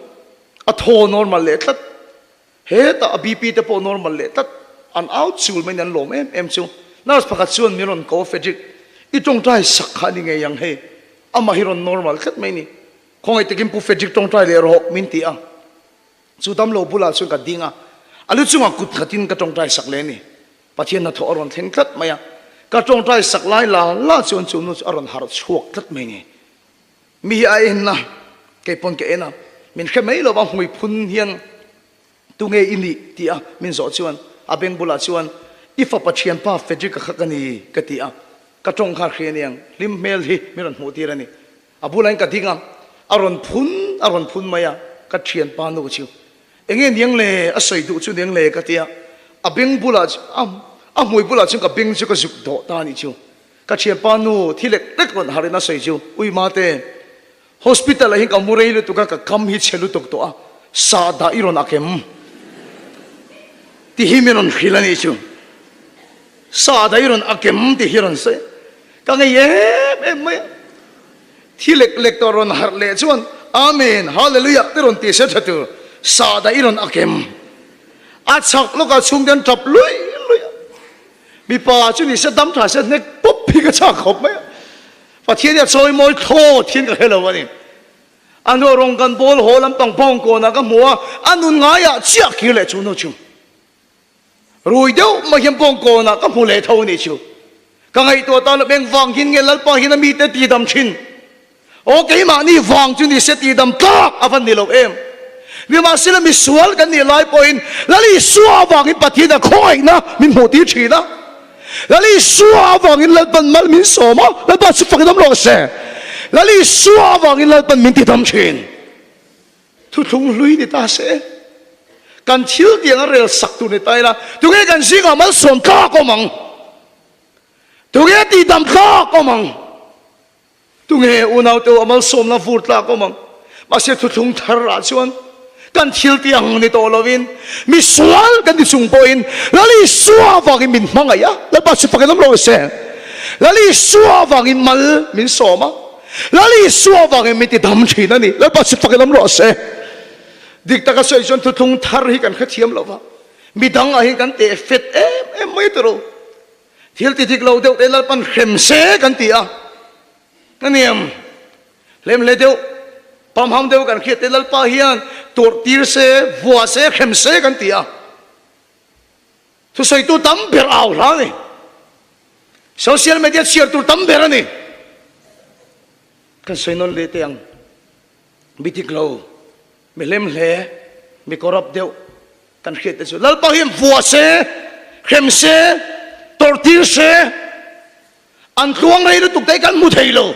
a thaw normal leh tlat. Hetah a BP te pawh normal leh tlat, an au chul mai in an lawm em em chu. Nurse pakhat chuan min rawn ko a, Frederick, i tawngtai sak kha a ni ngei ang hei, amah hi rawn normal tlat mai ni. Khawngaih takin Pu Frederick tawngtai leh rawh min ti a. Chu damlo bulah chuan ka ding a, a lu chungah kut khatin ka tawngtai sak leh a ni. Pathian hnathawh a rawn thleng tlat mai a, ka tawngtai sak lai la la chuan chu nu chu a rawn harh chhuak tlat mai ni. Mi hi a en a, kei pawn ka en a, min hre mai lo va hmui phun hian tunge i nih tih a min zawh chuan a beng bulah chuan i fapa thianpa Frederick-a kha ka ni ka ti a, ka tawng kha hria aniang hlim hmel hi min rawn hmuh tir a ni. A bulah in ka ding a, a rawn phun a rawn phun mai a, ka thianpa nu chu enge niang le a sawi duh chu niang le ka ti a, a beng bulah a hmui bulah chuan ka beng chu ka zuk dawh ta a nih chu. Ka thianpa nu thi lek lek rawn harin a sawi chu, Ui mate, hospital ah hian ka mu rei lutuk a, ka kam hi chhe lutuk tawh a, sahdah i rawn ak em? Ti hi min rawn hrilh a nih chu. Sahdah i rawn ak em ti hi rawn sawi a, ka ngei em em mai a. Thi lek lek tawh rawn harh leh chuan, Amen, Hallelujah te rawn ti se tha tur, sahdah i rawn ak em? A chhak lawkah chhungte an tap luih luih a. Mipa chu ni se dam tha se hnek pawp hi ka chak khawp mai a. Pathian hi a chawi mawi thlawt hian ka hre lo a ni. A hnuah rawng kan bawl haw lampang bawng kawnah ka hmu a, a nun ngaiah chiah kir leh chu nu chu. Rui deuh mai hian bawng kawnah ka hmu leh tho a nih chu. Ka ngaihtuah tan loh engvang hian nge Lalpa hian a mite tidam thin? Aw keimahni vang chu ni se tihdam tlak a va ni lo em? Nimahsela misual kan nih lai pawhin Lal Isua avangin Pathian a khawngaihna min hmuh tir thin a. Lal Isua avangin Lalpan mal min sawm a, Lalpa chu fak i dam rawh se. Lal Isua avangin Lalpan min tidam thin. Thuthlung hlui ni ta se, kan thil tiang a rel sak tur ni ta ila, tunge kan zingah malsawm tlak awm ang? Tunge tihdam tlak awm ang? Tunge unaute u a malsawmna vur tlak awm ang? Mahse thuthlung thar ah chuan kan thil tih ang ni tawh lovin misual kan ti chung pawhin Lal Isua avangin min hmangaih a, Lalpa chu fakin awm rawh se. Lal Isua avangin mal min sawm a, Lal Isua avangin min ti dam thin a ni. Lalpa chu fakin awm rawh se. Dik taka sawi chuan thuthlung thar hi kan hrethiam lo va, midang ah hian kan teh fet em em mai tawh. Thil ti dik lo deuh te Lalpan hrem se kan ti a, a niam hlemhle deuh, pamham deuh kan hriat te Lalpa hian tuarh tir se, vuah se, hrem se kan ti a. Thusawitu tam ber au hla a ni. Social media chhiar tur tam ber a ni. Kan sawi nawn leh teh ang. Mi dik lo, mi hlemhle, mi corrupt deuh, Kan hriat te chu Lalpa hian vua se, hrem se, tawrh tir se, an tluang rei lutuk te hi kan hmu thei lo.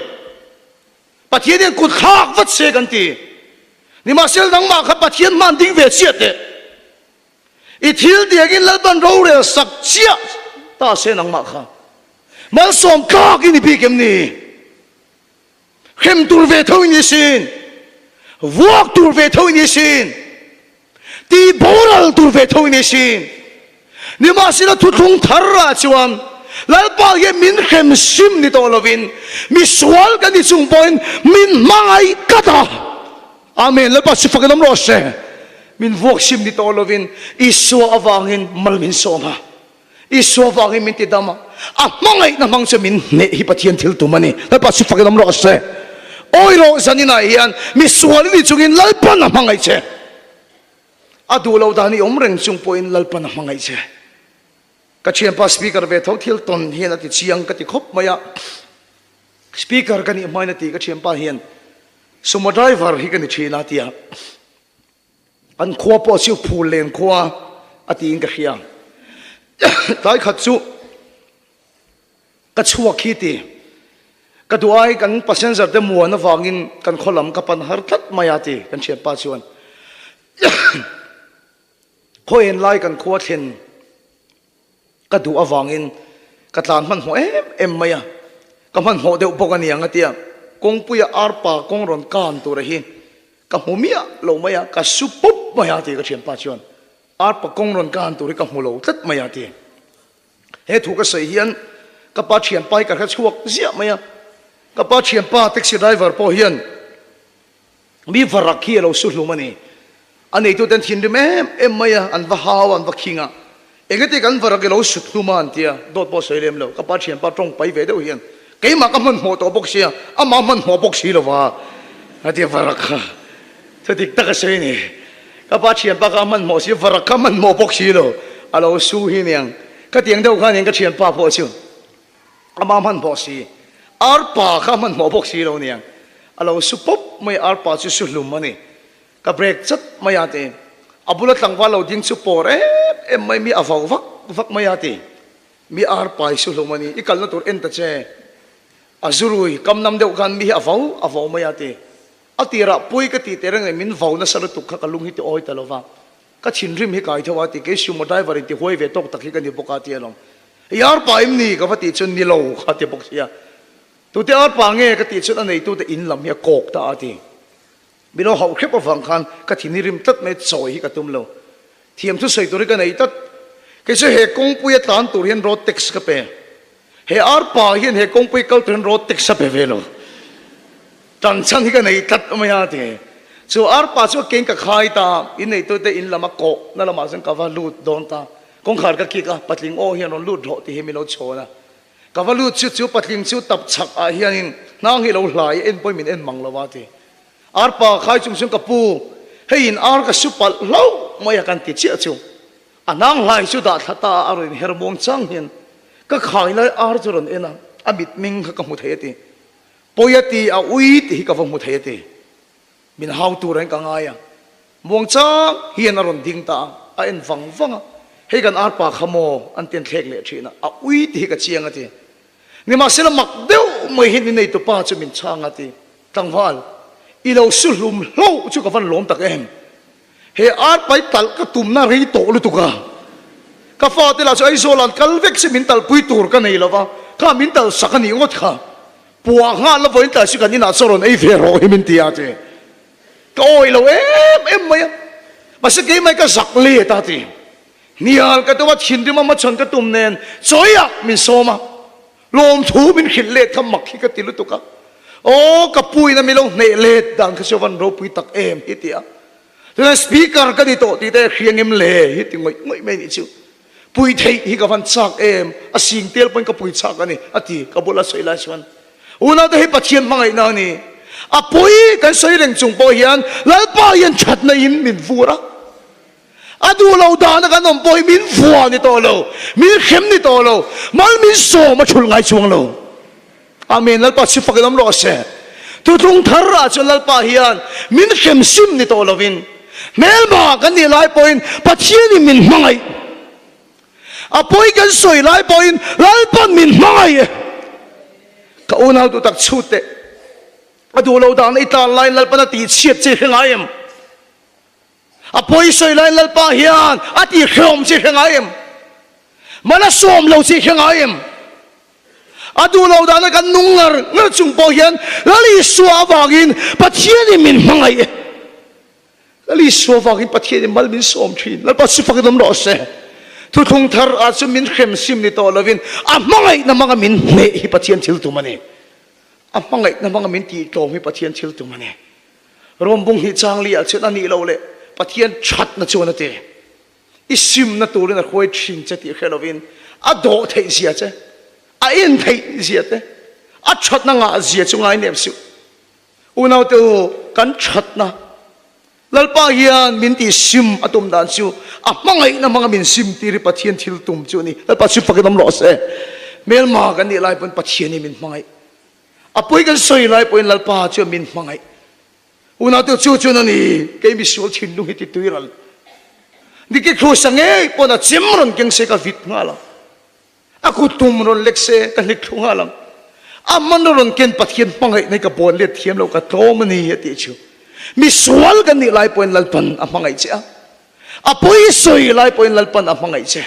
Pathian hian kut thlak vat se kan ti. Nimahsela nangmah kha Pathian hman ding ve chiah teh. I thil tiangin Lalpan rorel sak chiah ta se nangmah kha. Malsawm tlak i ni bik em ni? Hrem tur ve tho i ni sin, vuak tur ve tho i ni sin, ti boral tur ve tho i ni sin. Nimahsela thuthlung thar ah chuan Lalpa hian min hrem sim ni tawh lovin misual kan ni chung pawhin min hmangaih tlat a. Amen. Lalpa chu fakin awm rawh se. Min vuak sim ni tawh lovin Isua avangin mal min sawm a. Isua vangin min ti dam a, a hmangaihna hmang chu min hneh hi Pathian thil tum a ni. Lalpa chu fakin awm rawh se. Awi rawh zaninah hian misual i ni chungin Lalpan a hmangaih che. A duh loh dan i awm reng chung pawhin Lalpan a hmangaih che. Ka thianpa speaker ve tho thil tawn hian a ti chiang ka ti khawp mai a. Speaker ka nih hmain a ti ka thianpa hian Sumo driver hi ka ni thin a ti a. An khua pawh chu phul len khua a tiin ka hria. Tlai khat chu ka chhuak hi ti. Ka duh ai kan passenger te muan avangin kan khaw lam ka pan har tlat mai a ti kan thianpa chuan. Khaw en lai kan khua thlen ka duh avangin ka tlan hmanhmawh em em mai a, ka hmanhmawh deuh bawk a niang a tia, kawngpuia arpa kawng rawn kan tura hi ka hmu miah lo mai a, ka su pup mai a ti ka thianpa chuan arpa kawng rawn kan tur hi ka hmu lo tlat mai a ti. He thu ka sawi hian ka pa thianpa hi ka hre chhuak ziah mai a, ka pa thianpa taxi driver pawh hian Mi varak hi a lo su hlum a ni. A neituten thinrim em em mai a, an va hau a, an va khing a. Engati kan varak i lo sut hlum a an ti a, dawt pawh sawi lem lo. Ka pa thianpa tawng pai ve deuh hian, Keimah ka hmanhmawh tawh bawk sia, amah hmanhmawh bawk si lo va, a ti a, varak kha thu dik tak a sawi a ni. Ka pa thianpa kha a hmanhmawh si, varak kha hmanhmawh bawk si lo, a lo su hi aniang. Ka tiang deuh kha aniang ka thianpa pawh chu. Amah hmanhmawh si, arpa kha hmanhmawh bawk si lo aniang. A lo su pawp mai a, arpa chu su hlum a ni. Ka break chat mai a ti. A bula tlangval lo ding chu pawr em em mai, mi a vau vak vak mai a ti. Mi arpa hi su hlum a ni, i kalna tur en ta che. A zurui kam nam deuh khan mi hi a vau a vau mai a ti. A tirah pui ka tih tehreng leh min vau nasa lutuk kha ka lung hi ti awi ta lo va. Ka thinrim hi kai tho a ti, kei sumo driver in ti huai ve tawk tak hi ka ni bawk a ti alawm. I arpa em ni? Ka va tih chuan ni lo kha ti bawk sia. Tute arpa nge? Ka tih chuan a neitute in lam hi a kawk ta a ti. Min lo hauh hrep avang khan ka thin hi rim tlat mai, chawi hi ka tum lo. Thiam thu sawi tur hi ka nei tlat. Kei chu he kawngpui a tlan tur hian road tax ka pe. He arpa hian he kawngpui kal tur hian road tax a pe ve lo. Tan chhan hi ka nei tlat mai a ti. Chu arpa chu a keng ka khai ta, in neitute in lam a kawh na lamah chuan ka va lut dawn ta. Kawngkhar ka kik a, patling aw hian rawn lut rawh tih hi min lo chhawn a. Ka va lut chu chu patling chu tap chhak ah hianin hnang hi lo hlai a, en pawhin min en mang lo a ti. Arpa khai chung chuan ka pu, hei in ar ka su palh hlauh mai a kan ti chiah chu. A hnang hlai chu dah thla ta a, a rawn inher muang chang hian ka khai lai ar chu rawn en a, a mitming kha ka hmu thei a ti. Pawi a ti, a ui tih hi ka va hmu thei a ti. Min hau tur in ka ngai a. Muangchang hian a rawn ding ta a, a en vang vang a. Hei kan arpa kha maw an ti an thlek leh thin a, a ui tih hi ka chiang a ti. Nimahsela mak deuh mai hian min neitupa chu min chhang a ti. Tlangval, i lo su hlum hlauh chu ka van lawm tak em? He arpai talh ka tumna rei tawh lutuk a, ka fate lah chu Aizawl ah an kal vek se min talhpui tur ka nei lo va, kha min talh sak a nih ngawt kha. Puah nghal la vawiin tlai chu kan inah chaw rawn ei ve rawh hi min ti a ti. Ka awih lo em em mai a, mahse keimah ka zak let a ti. Hnial ka tum a, thinrim a hmachhawn ka tum nen chawiah min sawm a, lawmthu min hrilh let kha mak hi ka ti lutuk a. Aw ka pu in a mi lo hneh let dan kha chu a van ropui tak em hi ti a. Tunah speaker ka ni tawh tih te hria ngem le hi ti ngawih ngawih mai nih chu. Pui theih hi ka van chak em, a sing tel pawhin ka pui chak a ni, a ti. Ka bula sawi lai chuan, Unaute hei Pathian hmangaihna a ni. A pawi kan sawi reng chung pawh hian Lalpa hian thatna in min vur a. A duh lo dana kan awm pawh hi min vua ni tawh lo, min hrem ni tawh lo, mal min sawm a thul ngai chuang lo. Amen, Lalpa chu fakin awm rawh se. Thutlung thar ah chuan Lalpa hian min hrem sim ni tawh lovin, hmelma kan nih lai pawhin Pathianin min hmangaih. A pawi kan sawi lai pawhin Lalpa'n min hmangaih. Ka unau duh tak chhut teh, a duh lo dahna i tlan laiin Lalpa'n a tihchhiat che hre ngai em? A pawi sawi laiin Lalpa hian a tih hrehawm che hre ngai em? Mal a sawm lo che hre ngai em? A duh lo dana kan nung ngar ngar chung pawh hian Lal Isua avangin Pathianin min hmangaih e. Lal Isua avangin Pathianin mal min sawm thin. Lalpa chu fakin awm rawh se. Thuthlung thar ah chu min hrem sim ni tawh lovin a hmangaihna hmanga min hneh hi Pathian thil tum a ni. A hmangaihna hmanga min tihtlawm hi Pathian thil tum a ni. Rom bung hnih chang li ah chuan a nih loh leh Pathian thatna chuan a ti. I simna turin a hruai thin che tih hre lovin a dawh theih zia che, a en theih zia te, a thatna ngah zia chu ngai nem suh. Unaute u, kan thatna. Lalpa hian min tih sim a tum dan chu a hmangaihna hmanga min sim tir hi Pathian thil tum chu a ni. Lalpa chu fakin awm rawh se. Hmelma kan nih lai pawn Pathian hi min hmangaih. A pawi kan sawi lai pawhin Lalpa chuan min hmangaih. Unaute chu chuan a ni, kei misual thinlung hi ti tui ral. Diki Krusa ngei pawn a chem rawn keng se ka vit nghal ang. A kut tum rawn lek se ka hlik thlu nghal ang. A hman a rawn ken Pathian hmangaih na hi ka bawn let thiam lo, ka tlawm a ni a tih chu. Misual kan nih lai pawhin Lalpan a hmangaih che a. A pawi sawi lai pawhin Lalpan a hmangaih che.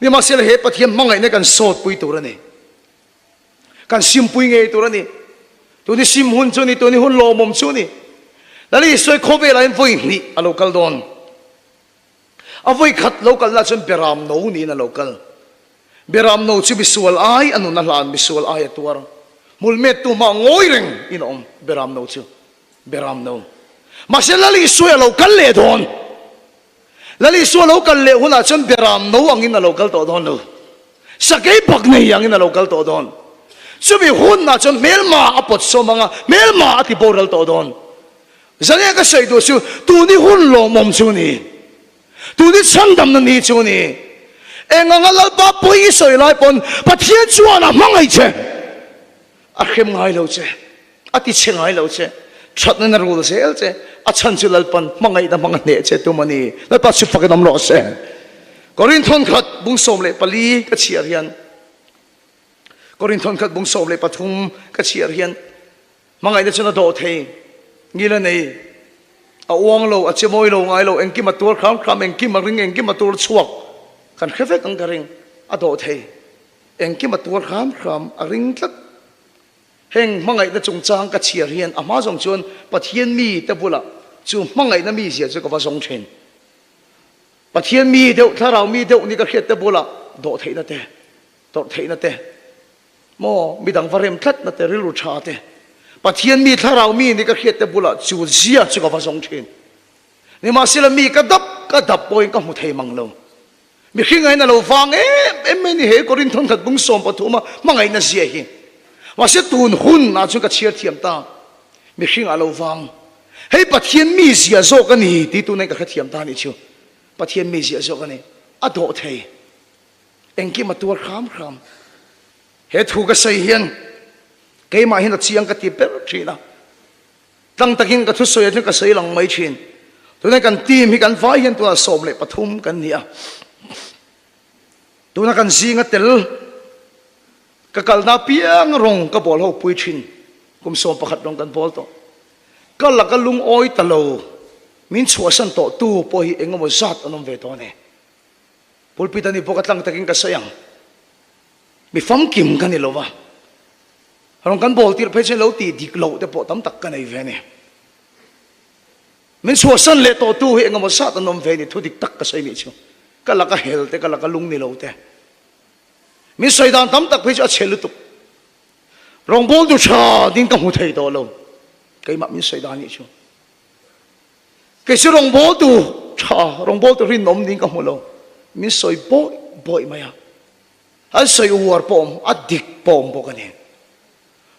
Nimahsela he Pathian hmangaihna kan sawtpui tur a ni. Kan simpui ngei tur a ni. Tuni sim hun chu a ni, tuni hun lawmawm chu a ni. Lal Isua khawvelah hian vawi hnih a lo kal dawn. A vawi khat lo kalna chuan Beram no niin a lo kal. Beram no chu misual ai a nun a hlan, misual ai a tuar. Hmulmettu hmah ngawi reng in a awm Beram no chu. Beram no. Mahse Lal Isua a lo kal leh dawn. Lal Isua lo kal leh hunah chuan Beram no angin a lo kal tawh dawn lo. Sakei bak nei angin a lo kal tawh dawn. Chumi hunah chuan hmelma a pawt sawm anga hmelma a ti boral tawh dawn. Zania ka sawi duh chu tuni hun lawmawm chu ni. Tuni chhandamna ni chu ni. Eng anga Lalpa pawi i sawi lai pawn Pathian chuan a hmangaih che. A hrem ngai lo che. A ti chhe ngai lo che. Thatna na rul zel che. A chhan chu Lalpan hmangaihna hmang a hneh che tum a ni. Lalpa chu fakin awm rawh se. Korinthon khat bung 14 ka chhiar hian Korinthon khat bung 13 ka chhiar hian Hmangaihna chuan a dawh thei, ngil a nei, a uang lo, a che mawi lo ngai lo, engkim a tuar hram hram, engkim a ring, engkim a tur chhuak, kan hre vek ang ka ring, a dawh thei, engkim a tuar hram hram, a ring tlat. Heng hmangaihna chungchang ka chhiar hian a hma zawng chuan Pathian mi te bulah chu hmangaihna mi zia chu ka va zawng thin. Pathian mi deuh, thlarau mi deuh ni ka hriat te bulah dawh theihna te, tawrh theihna te, Maw, midang va rem tlatna te, rilru tha te, Pathian mi, thlarau mi ni ka hriat te bulah chu zia chu ka va zawng thin. Nimahsela mi ka dap ka dap pawhin ka hmu thei mang lo. Mihring ahin a lo vang em em mai ni he Korinth thawnkhat bung 13 a hmangaihna zia hi. Mahse tun hun ah chuan ka chhiar thiam ta. Mihring ah lo vang. Hei Pathian mi zia zawk a ni ti tuna in ka hrethiam ta a nih chu. Pathian mi zia zawk a ni. A dawh thei. Engkim a tuar hram hram. He thu ka sawi hian keimah hian a chiang ka ti ber thin a. Tlang takin ka thusawi ah chuan ka sawi lang mai thin. Tunah kan team hi kan vai hian tunah 13 kan ni a. Tuna kan zinga tel ka kalna piang rawng ka bawl ho pui thin. Kum 11 rawng kan bawl tawh. Ka laka lungawi ta lo min chhuahsan tawh tu pawh hi engemaw zat an awm ve tawh a ni. Pulpit a ni bawk a tlang takin ka sawi ang. Mi famkim ka ni lo va, rawn kan bawl tirh phei chuan lo tih dik loh te pawh tam tak ka nei ve a ni. Min chhuahsan leh tawh tu hi engemaw zat an awm ve a ni, thu dik tak ka sawi nih chu. Ka laka hel te, ka laka lung ni lo te. Min sawi dan tam tak phei chu a chhe lutuk. Rawngbawltu tha ding ka hmu thei tawh lo, keimah min sawi dan nih chu. Kei chu rawngbawltu tha, rawngbawltu rinawm niin ka hmu lo. Min sawi bawih bawih mai a. An sawi uar pawh awm, a dik pawh awm bawk a ni.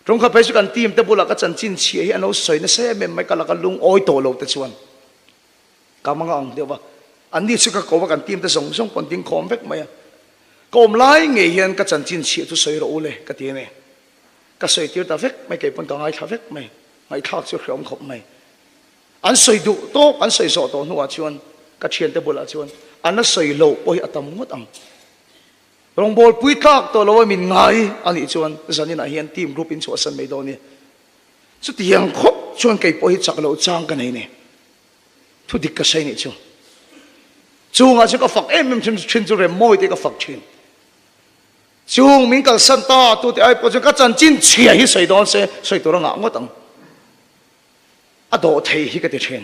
Tawngkhat phei chu kan team te bulah ka chanchin chhia hi an lo sawi nasa em em mai, ka laka lungawi tawh lo te chuan ka hmang ang deuh va. Anni chu ka ko va, kan team te zawng zawng pawh an ding khawm vek mai a. Ka awm lai ngei hian ka chanchin chhia chu sawi rawh u le ka ti a ni. Ka sawi tir ta vek mai, kei pawn ka ngaithla vek mai. Ngaihthlak chu hreawm khawp mai. An sawi duh tawk, an sawi zawh tawh hnuah chuan ka thiante bulah chuan an la sawi loh pawh hi a tam ngawt ang. Rawngbawlpui tlak tawh lo a min ngai a nih chuan zaninah hian team group in chhuahsan mai dawn i. Chutiang khawp chuan kei pawh hi chak loh chang ka nei ni. Thu dik ka sawi nih chu. Chungah chuan ka fak em em thin chu Remmawi te ka fak thin. Chung min kalsan ta tute ai pawh chuan ka chanchin chhia hi sawi dawn se sawi tur a ngah ngawt ang. A dawh thei hi ka ti thin.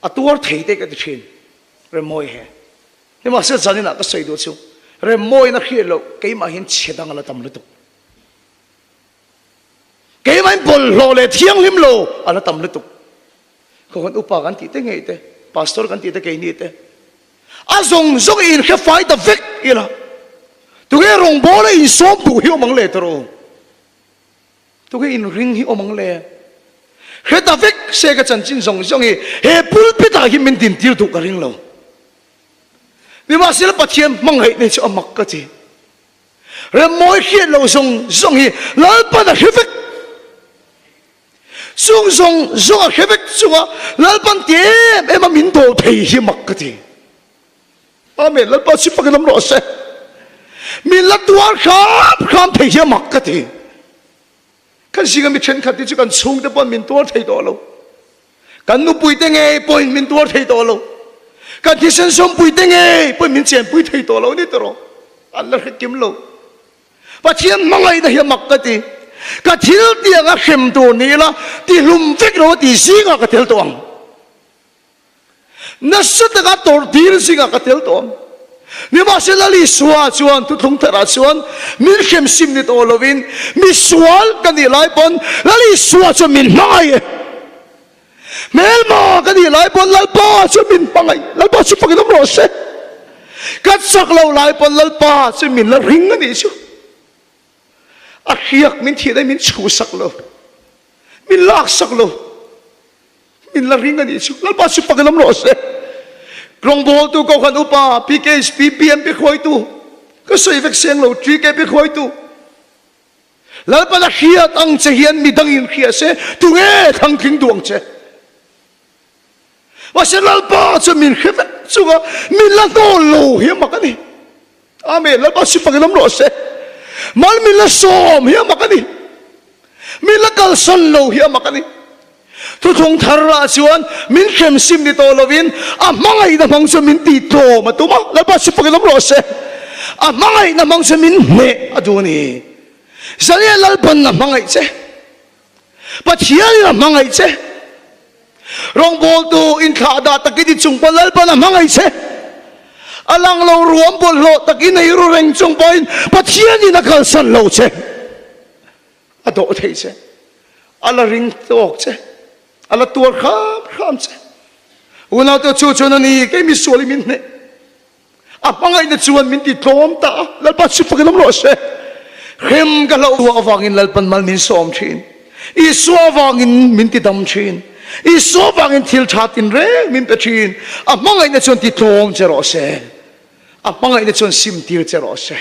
A tuar thei te ka ti thin. Remmawi he. Nimahse zaninah ka sawi duh chu Remmawiin a hriat loh keimah hian chhe dang a la tam lutuk. Keimahin bawlhhlawh leh thianghlim lo a la tam lutuk. Khaw kan upa kan tih te ngei te, pastor kan tih te keini te, A zawng zawng i inhre fai ta vek ila, tunge rawngbawla insawm duh hi awm ang le tawh? Tunge inring hi awm ang le? Hre ta vek se ka chanchin zawng zawng hi he pulpit ah hian min din tir duh ka ring lo. Nimahsela Pathian hmangaihna hi chu a mak ka ti. Remmawi hriat loh zawng zawng hi Lalpan a hre vek. Chung zawng zawng a hre vek chunga Lalpan ti em em a min dawl thei hi mak ka ti. Amen. Lalpa chu fakin awm rawh se. Min la tuar hram hram thei hi a mak ka ti. Kan zinga mi thenkhat te chu kan chhungte pawhin min tuar thei tawh lo. Kan nupuite ngei pawhin min tuar thei tawh lo. Kan thisen sawmpuite ngei pawhin min chenpui thei tawh lo ni tawh. An la hre kim lo. Pathian hmangaihna hi a mak ka ti. Ka thil tianga hrem tur ni ila tihlum vek lo a ti zingah ka tel tawh ang. Nasa taka tawrh dil zingah ka tel tawh ang. Nimahsela Isua chuan thuthlung tharah chuan min hrem sim ni tawh lovin misual ka nih lai pawn Lal Isua chuan min hmangaih e. Hmelma ka nih lai pawn Lalpa chuan min hmangaih. Lalpa chu fakin awm rawh se. Ka chak lo lai pawn Lalpa chuan min la ring a nih chu. A hriak min thih daih min chhuhsak lo. Min laksak lo. Min la ring a nih chu. Lalpa chu fakin awm rawh se. Rawngbawltu Kohhran Upa, PKHP, PMP hruaitu, ka sawi vek seng lo, TKP hruaitu. Lalpa la hriat ang che hian mi dangin hria se, tunge thangtling duh ang che? Mahse Lalpa chu min hre vek chunga min la hnawl lo hi a mak a ni. Amen. Lalpa chu fakin awm rawh se. Mal min la sawm hi a mak a ni. Min la kalsan lo hi a mak a ni. Thuthlung thar ah chuan min hrem sim ni tawh lovin a hmangaihna hmang chu min tih tlawm a tum a. Lalpa chu fakin awm rawh se. A hmangaihna hmang chu min hneh a duh a ni. Zania Lalpan a hmangaih che. Pathianin a hmangaih che. Rawngbawltu inthlahdah takin i chung pawh Lalpan a hmangaih che. A lang lo ruam bawlhhlawh takin ei ru reng chung pawhin Pathianin a kalsan lo che. A dawh thei che. A la ring tawk che. A la tuar hram hram che. Unaute chu chuan a ni, kei misual i min hneh. A hmangaihna chuan min ti tlawm ta a, Lalpa chu fakin awm rawh se. Hrem ka hlauh avangin Lalpan mal min sawm thin. Isua avangin min ti dam thin. Isua avangin thil tha tinreng min pe thin. A hmangaihna chuan ti tlawm che rawh se. A hmangaihna chuan sim tir che rawh se.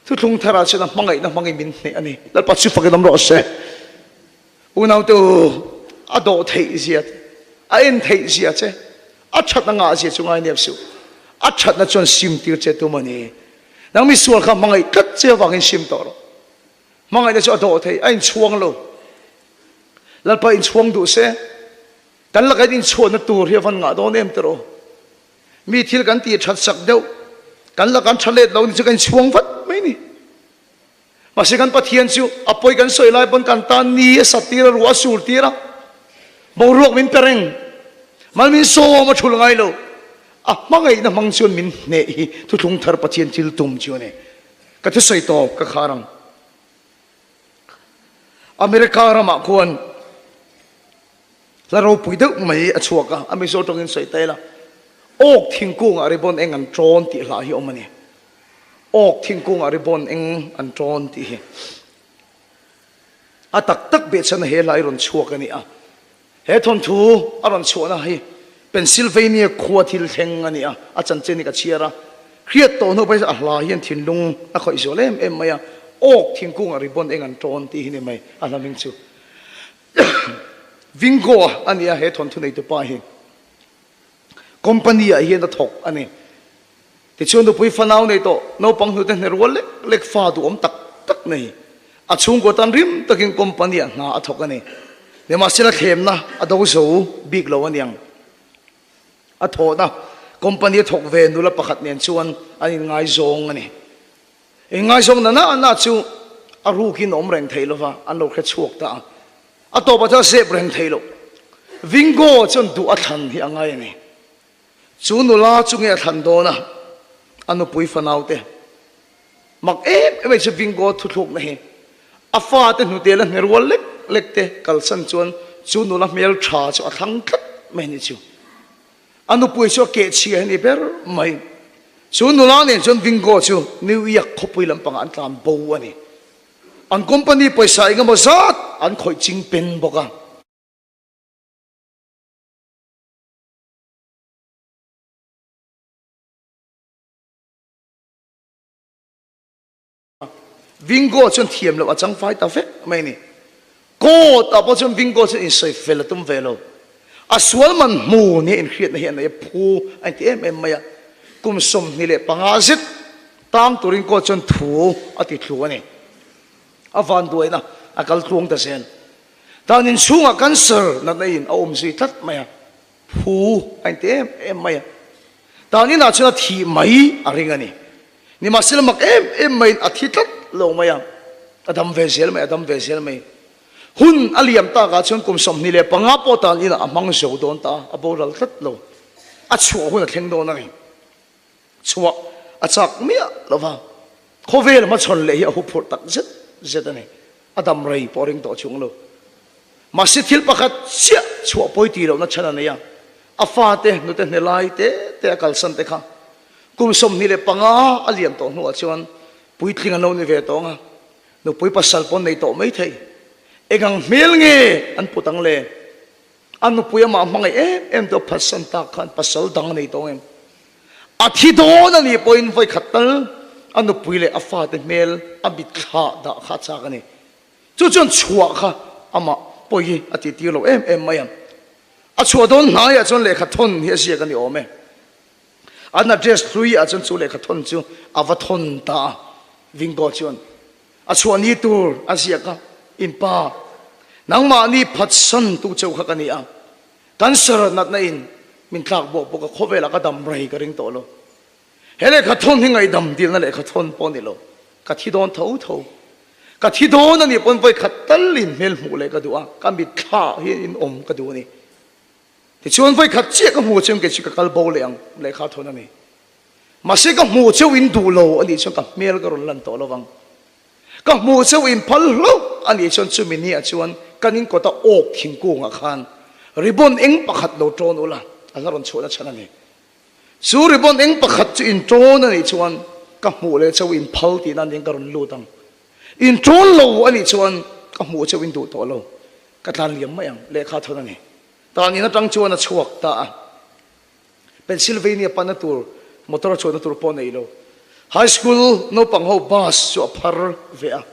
Thuthlung tharah chuan a hmangaihna hmangin min hneh a ni. Lalpa chu fakin awm rawh se. Unaute u, a dawh theih zia te, a en theih zia che, a thatna ngah zia chu ngai nep suh. A thatna chuan sim tir che tum a ni. Nang mi sual kha hmangaih tlat che avangin sim tawh rawh. Hmangaihna chu a dawh thei, a inchhuang lo. Lalpa inchhuang duh se, kan lakain inchhuahna tur hi a van ngah dawn em tiraw? Mi thil kan tih that sak deuh, kan laka an tha let lo ni chu kan inchhuang vat mai ni. Mahse kan Pathian chu a pawi kan sawi lai pawn kan tan ni a sat tir a, ruah a sur tir a, boruak min pe reng, mal min sawm a thul ngai lo. A hmangaihna hmang chuan min hneh hi thuthlung thar Pathian thil tum chu a ni. Ka thusawi tawp ka khar ang. America ramah khuan hla ropui deuh mai a chhuak a, a Mizo tawngin sawi ta ila, Awk thingkungah ribbon eng an tawn tih hla hi awm a ni. Awk thingkungah ribbon eng an tawn tih hi a tak tak behchhan a he hla hi rawn chhuak a ni a. He thawnthu a rawn chhuahna hi Pennsylvania khua thil thleng a ni a, a chanchin hi ka chhiar a. Hriat tawh hnu pawhin a hla hian thinlung a khawih zual em em mai a, Awk thingkungah ribbon eng an tawn tih hi ni mai a hla hming chu. Vingo a ni a he thawnthu neitupa hi. Company ah hian a thawk a ni. Tichuan nupui fanau nei tawh naupang hnute hne rual lek lek fa duhawm tak tak nei. A chhungkaw tan rim takin company ah hna a thawk a ni. Nimahsela thlemna a do zo bik lo aniang. A thawhna company a thawk ve nula pakhat nen chuan an inngaizawng a ni. Inngaizawng na na na chu a rukin a awm reng thei lova an lo hre chhuak ta a. A tawpah chuan a zep reng thei lo. Vingo chuan duh a thlan hi a ngai a ni. Chu nula chu nge a thlan dawn a, a nupui fanaute mak em em mai chu Vingo thuthlukna hi a fate hnute la hne rual lek lek te kalsan chuan chu nula hmel tha chu a thlang tlat mai a ni chu. A nupui chu a kehchhia hi ni ber mai. Chu nula nen chuan Vingo chu New York khawpui lampangah an tlan bo a ni. An company pawisa engemaw zat an khawih ching pen bawk a. Vingo chuan thiam loh a chang fai ta vek mai a ni. Court ah pawh chuan Vingo chuan insawi fel a tum ve lo. A sual man hmu nia inhriatna hi a nei a, phu a inti em em mai a. Kum 25 zet tang turin court chuan thu a ti thlu a ni. A vanduaina a kal tluang ta zel. Tan inchhungah cancer natna in a awm zui tlat mai a, phu a inti em em mai a. Tan inah chuan a thih mai a ring a ni. Nimahsela mak em em maiin a thi tlat lo mai a, a dam ve zel mai, a dam ve zel mai. Hun a liam takah chuan kum 25 pawh tan inah a hmang zo dawn ta a, a boral tlat lo. A chhuah hun a thleng dawn a ni. Chhuah a chak miah lo va, khawvel hmachhawn leh hi a huphurh tak zet zet a ni. A dam rei pawh a ring tawh chung lo. Mahse thil pakhat chiah chhuah pawi tih lohna chhan a nei a, a fate nute hne lai te te a kalsan te kha kum 25 a liam tawh hnuah chuan puitling an lo ni ve tawng a, nupui pasal pawh an nei tawh mai thei. Eng ang hmel nge an put ang le? A nupui amah hmangaih em em te phatsan tak khan pasal dang a nei tawng em? A thi dawn a nih pawhin vawikhat tal a nupui leh a fate hmel a mitthla dah kha a chak a ni. Chu chuan chhuah kha amah pawi hi a tihtir lo em em mai ang. A chhuah dawn hnaiah chuan lehkha thawn hi a ziak a ni awm e. An address hlui ah chuan chu lehkha thawn chu a va thawn ta a, Vingo chuan a chhuah ni tur a ziak a, In pa, nangmahni phatsan tu cheu kha ka ni a, cancer natna in min tlak bawk bawk a, khawvelah ka dam rei ka ring tawh lo. He lehkha thawn hi ngaihdam dilna lehkha thawn pawh a ni lo, ka thi dawn tho tho. Ka thi dawn a nih pawn vawikhat tal in hmel hmuh leh ka duh a, ka mitthla hian in awm ka duh a ni. Tichuan vawikhat chiah ka hmuh chuan kei chu ka kal bo leh ang lehkha thawn a ni. Mahse ka hmuh cheu in duh lo a nih chuan ka hmel ka rawn lan tawh lo vang. Ka hmuh cheu in phal hlauh a nih chuan chumi ni ah chuan kan in kawta awk thingkungah khan ribbon eng pakhat lo tawn ula a la rawn chhuahna chhan a ni. Chu ribbon eng pakhat chu in tawn a nih chuan ka hmuh leh cheu in phal tihna nen ka rawn lut ang. In tawn lo a nih chuan ka hmuh cheu in duh tawh lo. Ka tlan liam mai ang, lehkha thawn a ni. Tan in atang chuan a chhuak ta a. Pennsylvania panna tur motor a chuanna tur pawh a nei lo. High school naupang ho bus chu a phar ve a,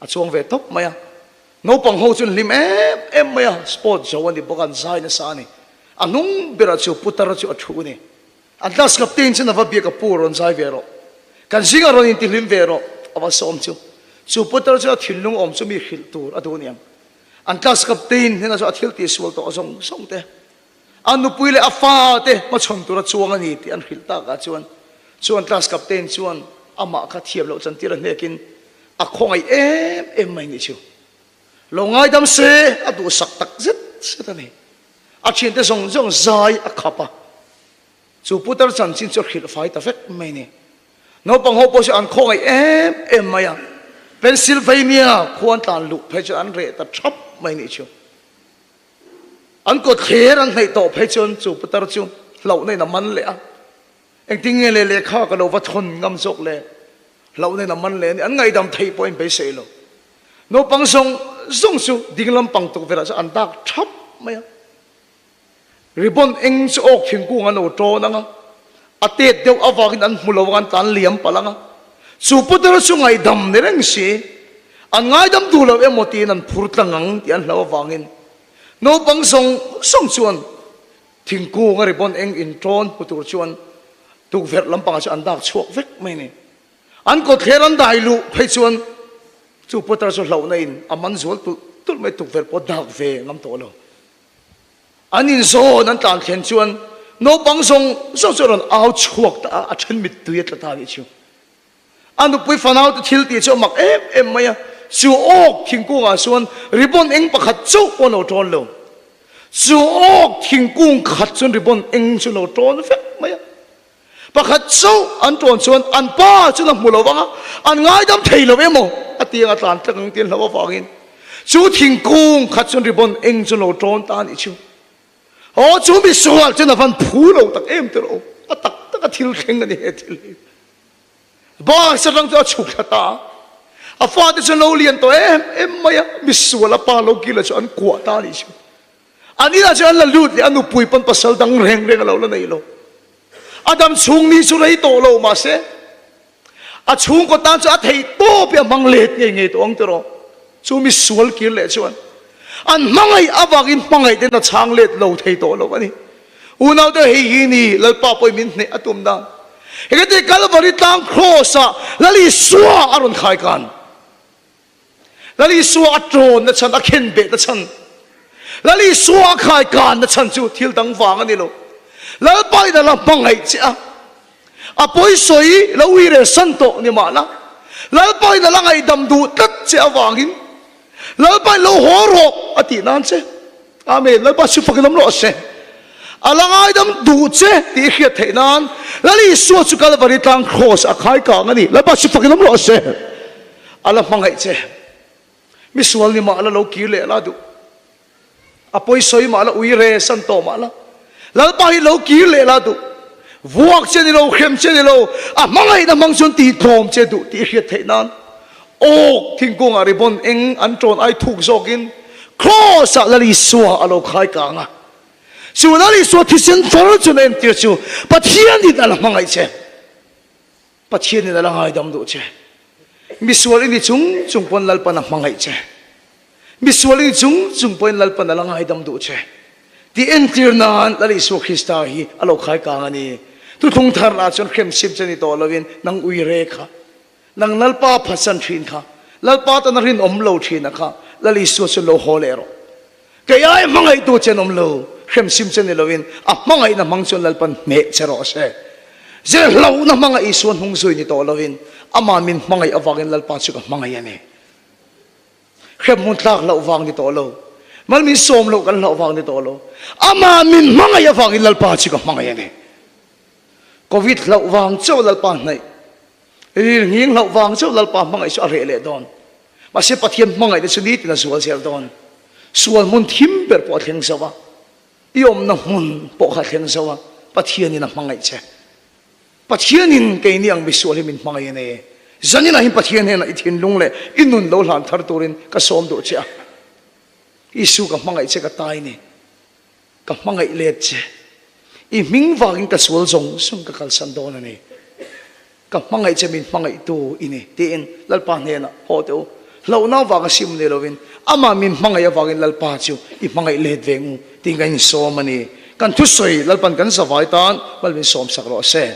a chuang ve tawp mai a. Naupang ho chu an hlim em em mai a, sport zo a ni bawk a, an zai nasa a ni. A hnung berah chu putar chu a thu a ni. An class captain chuan a va biak a, Pu rawn zai ve rawh. Kan zingah rawn intihlim ve rawh, a va sawm chu. Chu putar chuan a thinlung awm chu mi hrilh tur a duh aniang. An class captain hnenah chuan a thil tihsual tawh zawng zawng te, a nupui leh a fa te hmachhawn tura chuang a ni tih an hrilh takah chuan chu an class captain chuan amah kha thiam loh chantir a hnekin a khawngaih em em mai nih chu. Lo ngaidam se a duhsak tak zet zet a ni. A thiante zawng zawng zai a khap a, chu putar chanchin chu a hrilh fai ta vek mai a ni. Naupang ho pawh chu an khawngaih em em mai a, Pennsylvania khua an tlan luh phei chuan an reh ta thap mai nih chu. An kawtthler an hnaih tawh phei chuan chu putar chu hlauhna in a man leh a, engtin nge le lehkha ka lo va thawn ngam zawk le, hlauhna in a man leh a ni, an ngaihdam theih pawh in beisei lo. Naupang zawng zawng chu ding lampang tukverh ah chuan an dak thap mai a. Ribbon eng chu awk thingkung an lo tawn ang a, a tet deuh avangin an hmu lo ang, an tlan liam palh ang a. Chu putar chu ngaihdam ni reng si, an ngaidam duh lo emaw tiin an phur tlang ang tih an hlau avangin naupang zawng zawng chuan thingkung a ribbon eng intawn hmu tur chuan tukverh lampangah chuan an dak chhuak vek mai a ni. An kawtthler an dai luh phei chuan chu putar chu hlauhna in a man zual tulh tulh mai, tukverh pawh dak ve ngam tawh lo. An inzawn an tlan thlen chuan naupang zawng zawng chu a rawn au chhuak ta a, a then mittui a tla ta anih chu. A nupui fanaute thil tih chu a mak em em mai a, chu awk thingkungah chuan ribbon eng pakhat chauh pawh a lo tawn lo. Chu awk thingkung khat chuan ribbon eng chu a lo tawn vek mai a. Pakhat chauh an tawn chuan an pa chuan a hmu lo vang a, an ngaidam thei lo emaw a ti ang a tlan tlak ang tih an hlauh avangin chu thingkung khat chuan ribbon eng chu lo tawn ta a nih chu. Aw chu misual chuan a van phu lo tak em tawh lo, a tak tak a thil thleng a ni he thil hi. Bus atang chu a chhuk thla ta a, a fate chuan lo lian tawh em em mai a, misual a pa lo kila chu an kuah ta a nih chu. An inah chuan an la lut leh a nupui pawn pasal dang reng reng a lo la nei lo. A dam chhung ni chu rei tawh lo mahse. A chhungkaw tan chu a theih tawp hi a hmang let ngei ngei tawh ang tiraw? Chu mi sual kir leh chuan an hmangaih avangin hmangaih ten a chhang let lo thei tawh lo a ni. Unaute hei hi ni Lalpa pawhin min hneh a tum dan. Hengete Kalvari tlang Kraws ah Lal Isua a rawn khai kan. Lal Isua a tawn na chhan, a khen beh na chhan, Lal Isua a khai kan na chhan chu thil dang vang a ni lo. Lalpa in a la hmangaih che a, a pawisawi lo ui rel san tawh ni mahla, Lalpa in a la ngaihdam duh tlat che avangin Lalpa in lo haw rawh a tih nan che. Amen. Lalpa chu fakin awm rawh se. A la ngaidam duh che tih i hriat theih nan Lal Isua chu Kalvari tlang Kraws a khai kang a ni. Lalpa chu fakin awm rawh se. A la hmangaih che. Mi sual ni mah la lo kir leh la duh. A pawi sawi mah la ui re san tawh mah la. Lalpa hi lo kir leh la duh. Vuak che ni lo, hrem che ni lo, a hmangaihna hmang chuan tih tlawm che duh tih i hriat theih nan Awk thingkungah ribbon eng an ṭawn ai thuk zawkin Kraws-ah Lal Isua a lo khai kang a. Chu Lal Isua thisen far chu na entir chu Pathianin a la hmangaih che. Pathianin a la ngaidam duh che. Misual i ni chung chung pawn Lalpan a hmangaih che. Misual i ni chung chung pawhin Lalpan a la ngaidam duh che. Tih entir nan Lal Isua Krista hi a lo khai kang a ni. Thuthlung tharah chuan hremchhip che ni tawh loin nang uire kha Nang Lalpa phatsan thin kha, Lalpa tana rinawm lo thina kha, Lal Isua chu lo haw leh rawh. Kei ai hmangaihtu che an awm lo, hremsim che ni loin a hmangaihna hmang chuan Lalpan hneh che rawh se. Ze hlauhna hmanga Isua hnung zui ni tawh loin amah min hmangaih avangin Lalpa chu ka hmangaih a ni. Hremhmun tlak hlauh vang ni tawh lo, mal min sawm loh kan hlauh vang ni tawh lo, amah min hmangaih avangin Lalpa chu ka hmangaih a ni. Covid hlauh vang chauh Lalpa hnaih Rilnghing hlauh vang chauh Lalpa hmangaih chu a reh leh dawn. Mahse Pathian hmangaihna chu nitin a zual zel dawn. Sual hmun thim ber pawh a thleng zo a, i awmna hmun pawh kha a thleng zo a, Pathianin a hmangaih che. Pathianin keini ang misual hi min hmangaih a ni. Zaninah hian Pathian hnenah i thinlung leh i nun lo hlan thar turin ka sawm duh che a. Isu ka hmangaih che ka tai ni. Ka hmangaih let che. I hming vangin ka sual zawng zawng ka kalsan dawn a ni. Ka hmangaih che min hmangaihtu i ni, tiin Lalpa hnenah haw teh u. Hlauhna vanga sim ni lovin amah min hmangaih avangin Lalpa chu i hmangaih let ve ngu, tiin kan insawm a ni. Kan thusawi Lalpan kan zavai tan mal min sawmsak rawh se.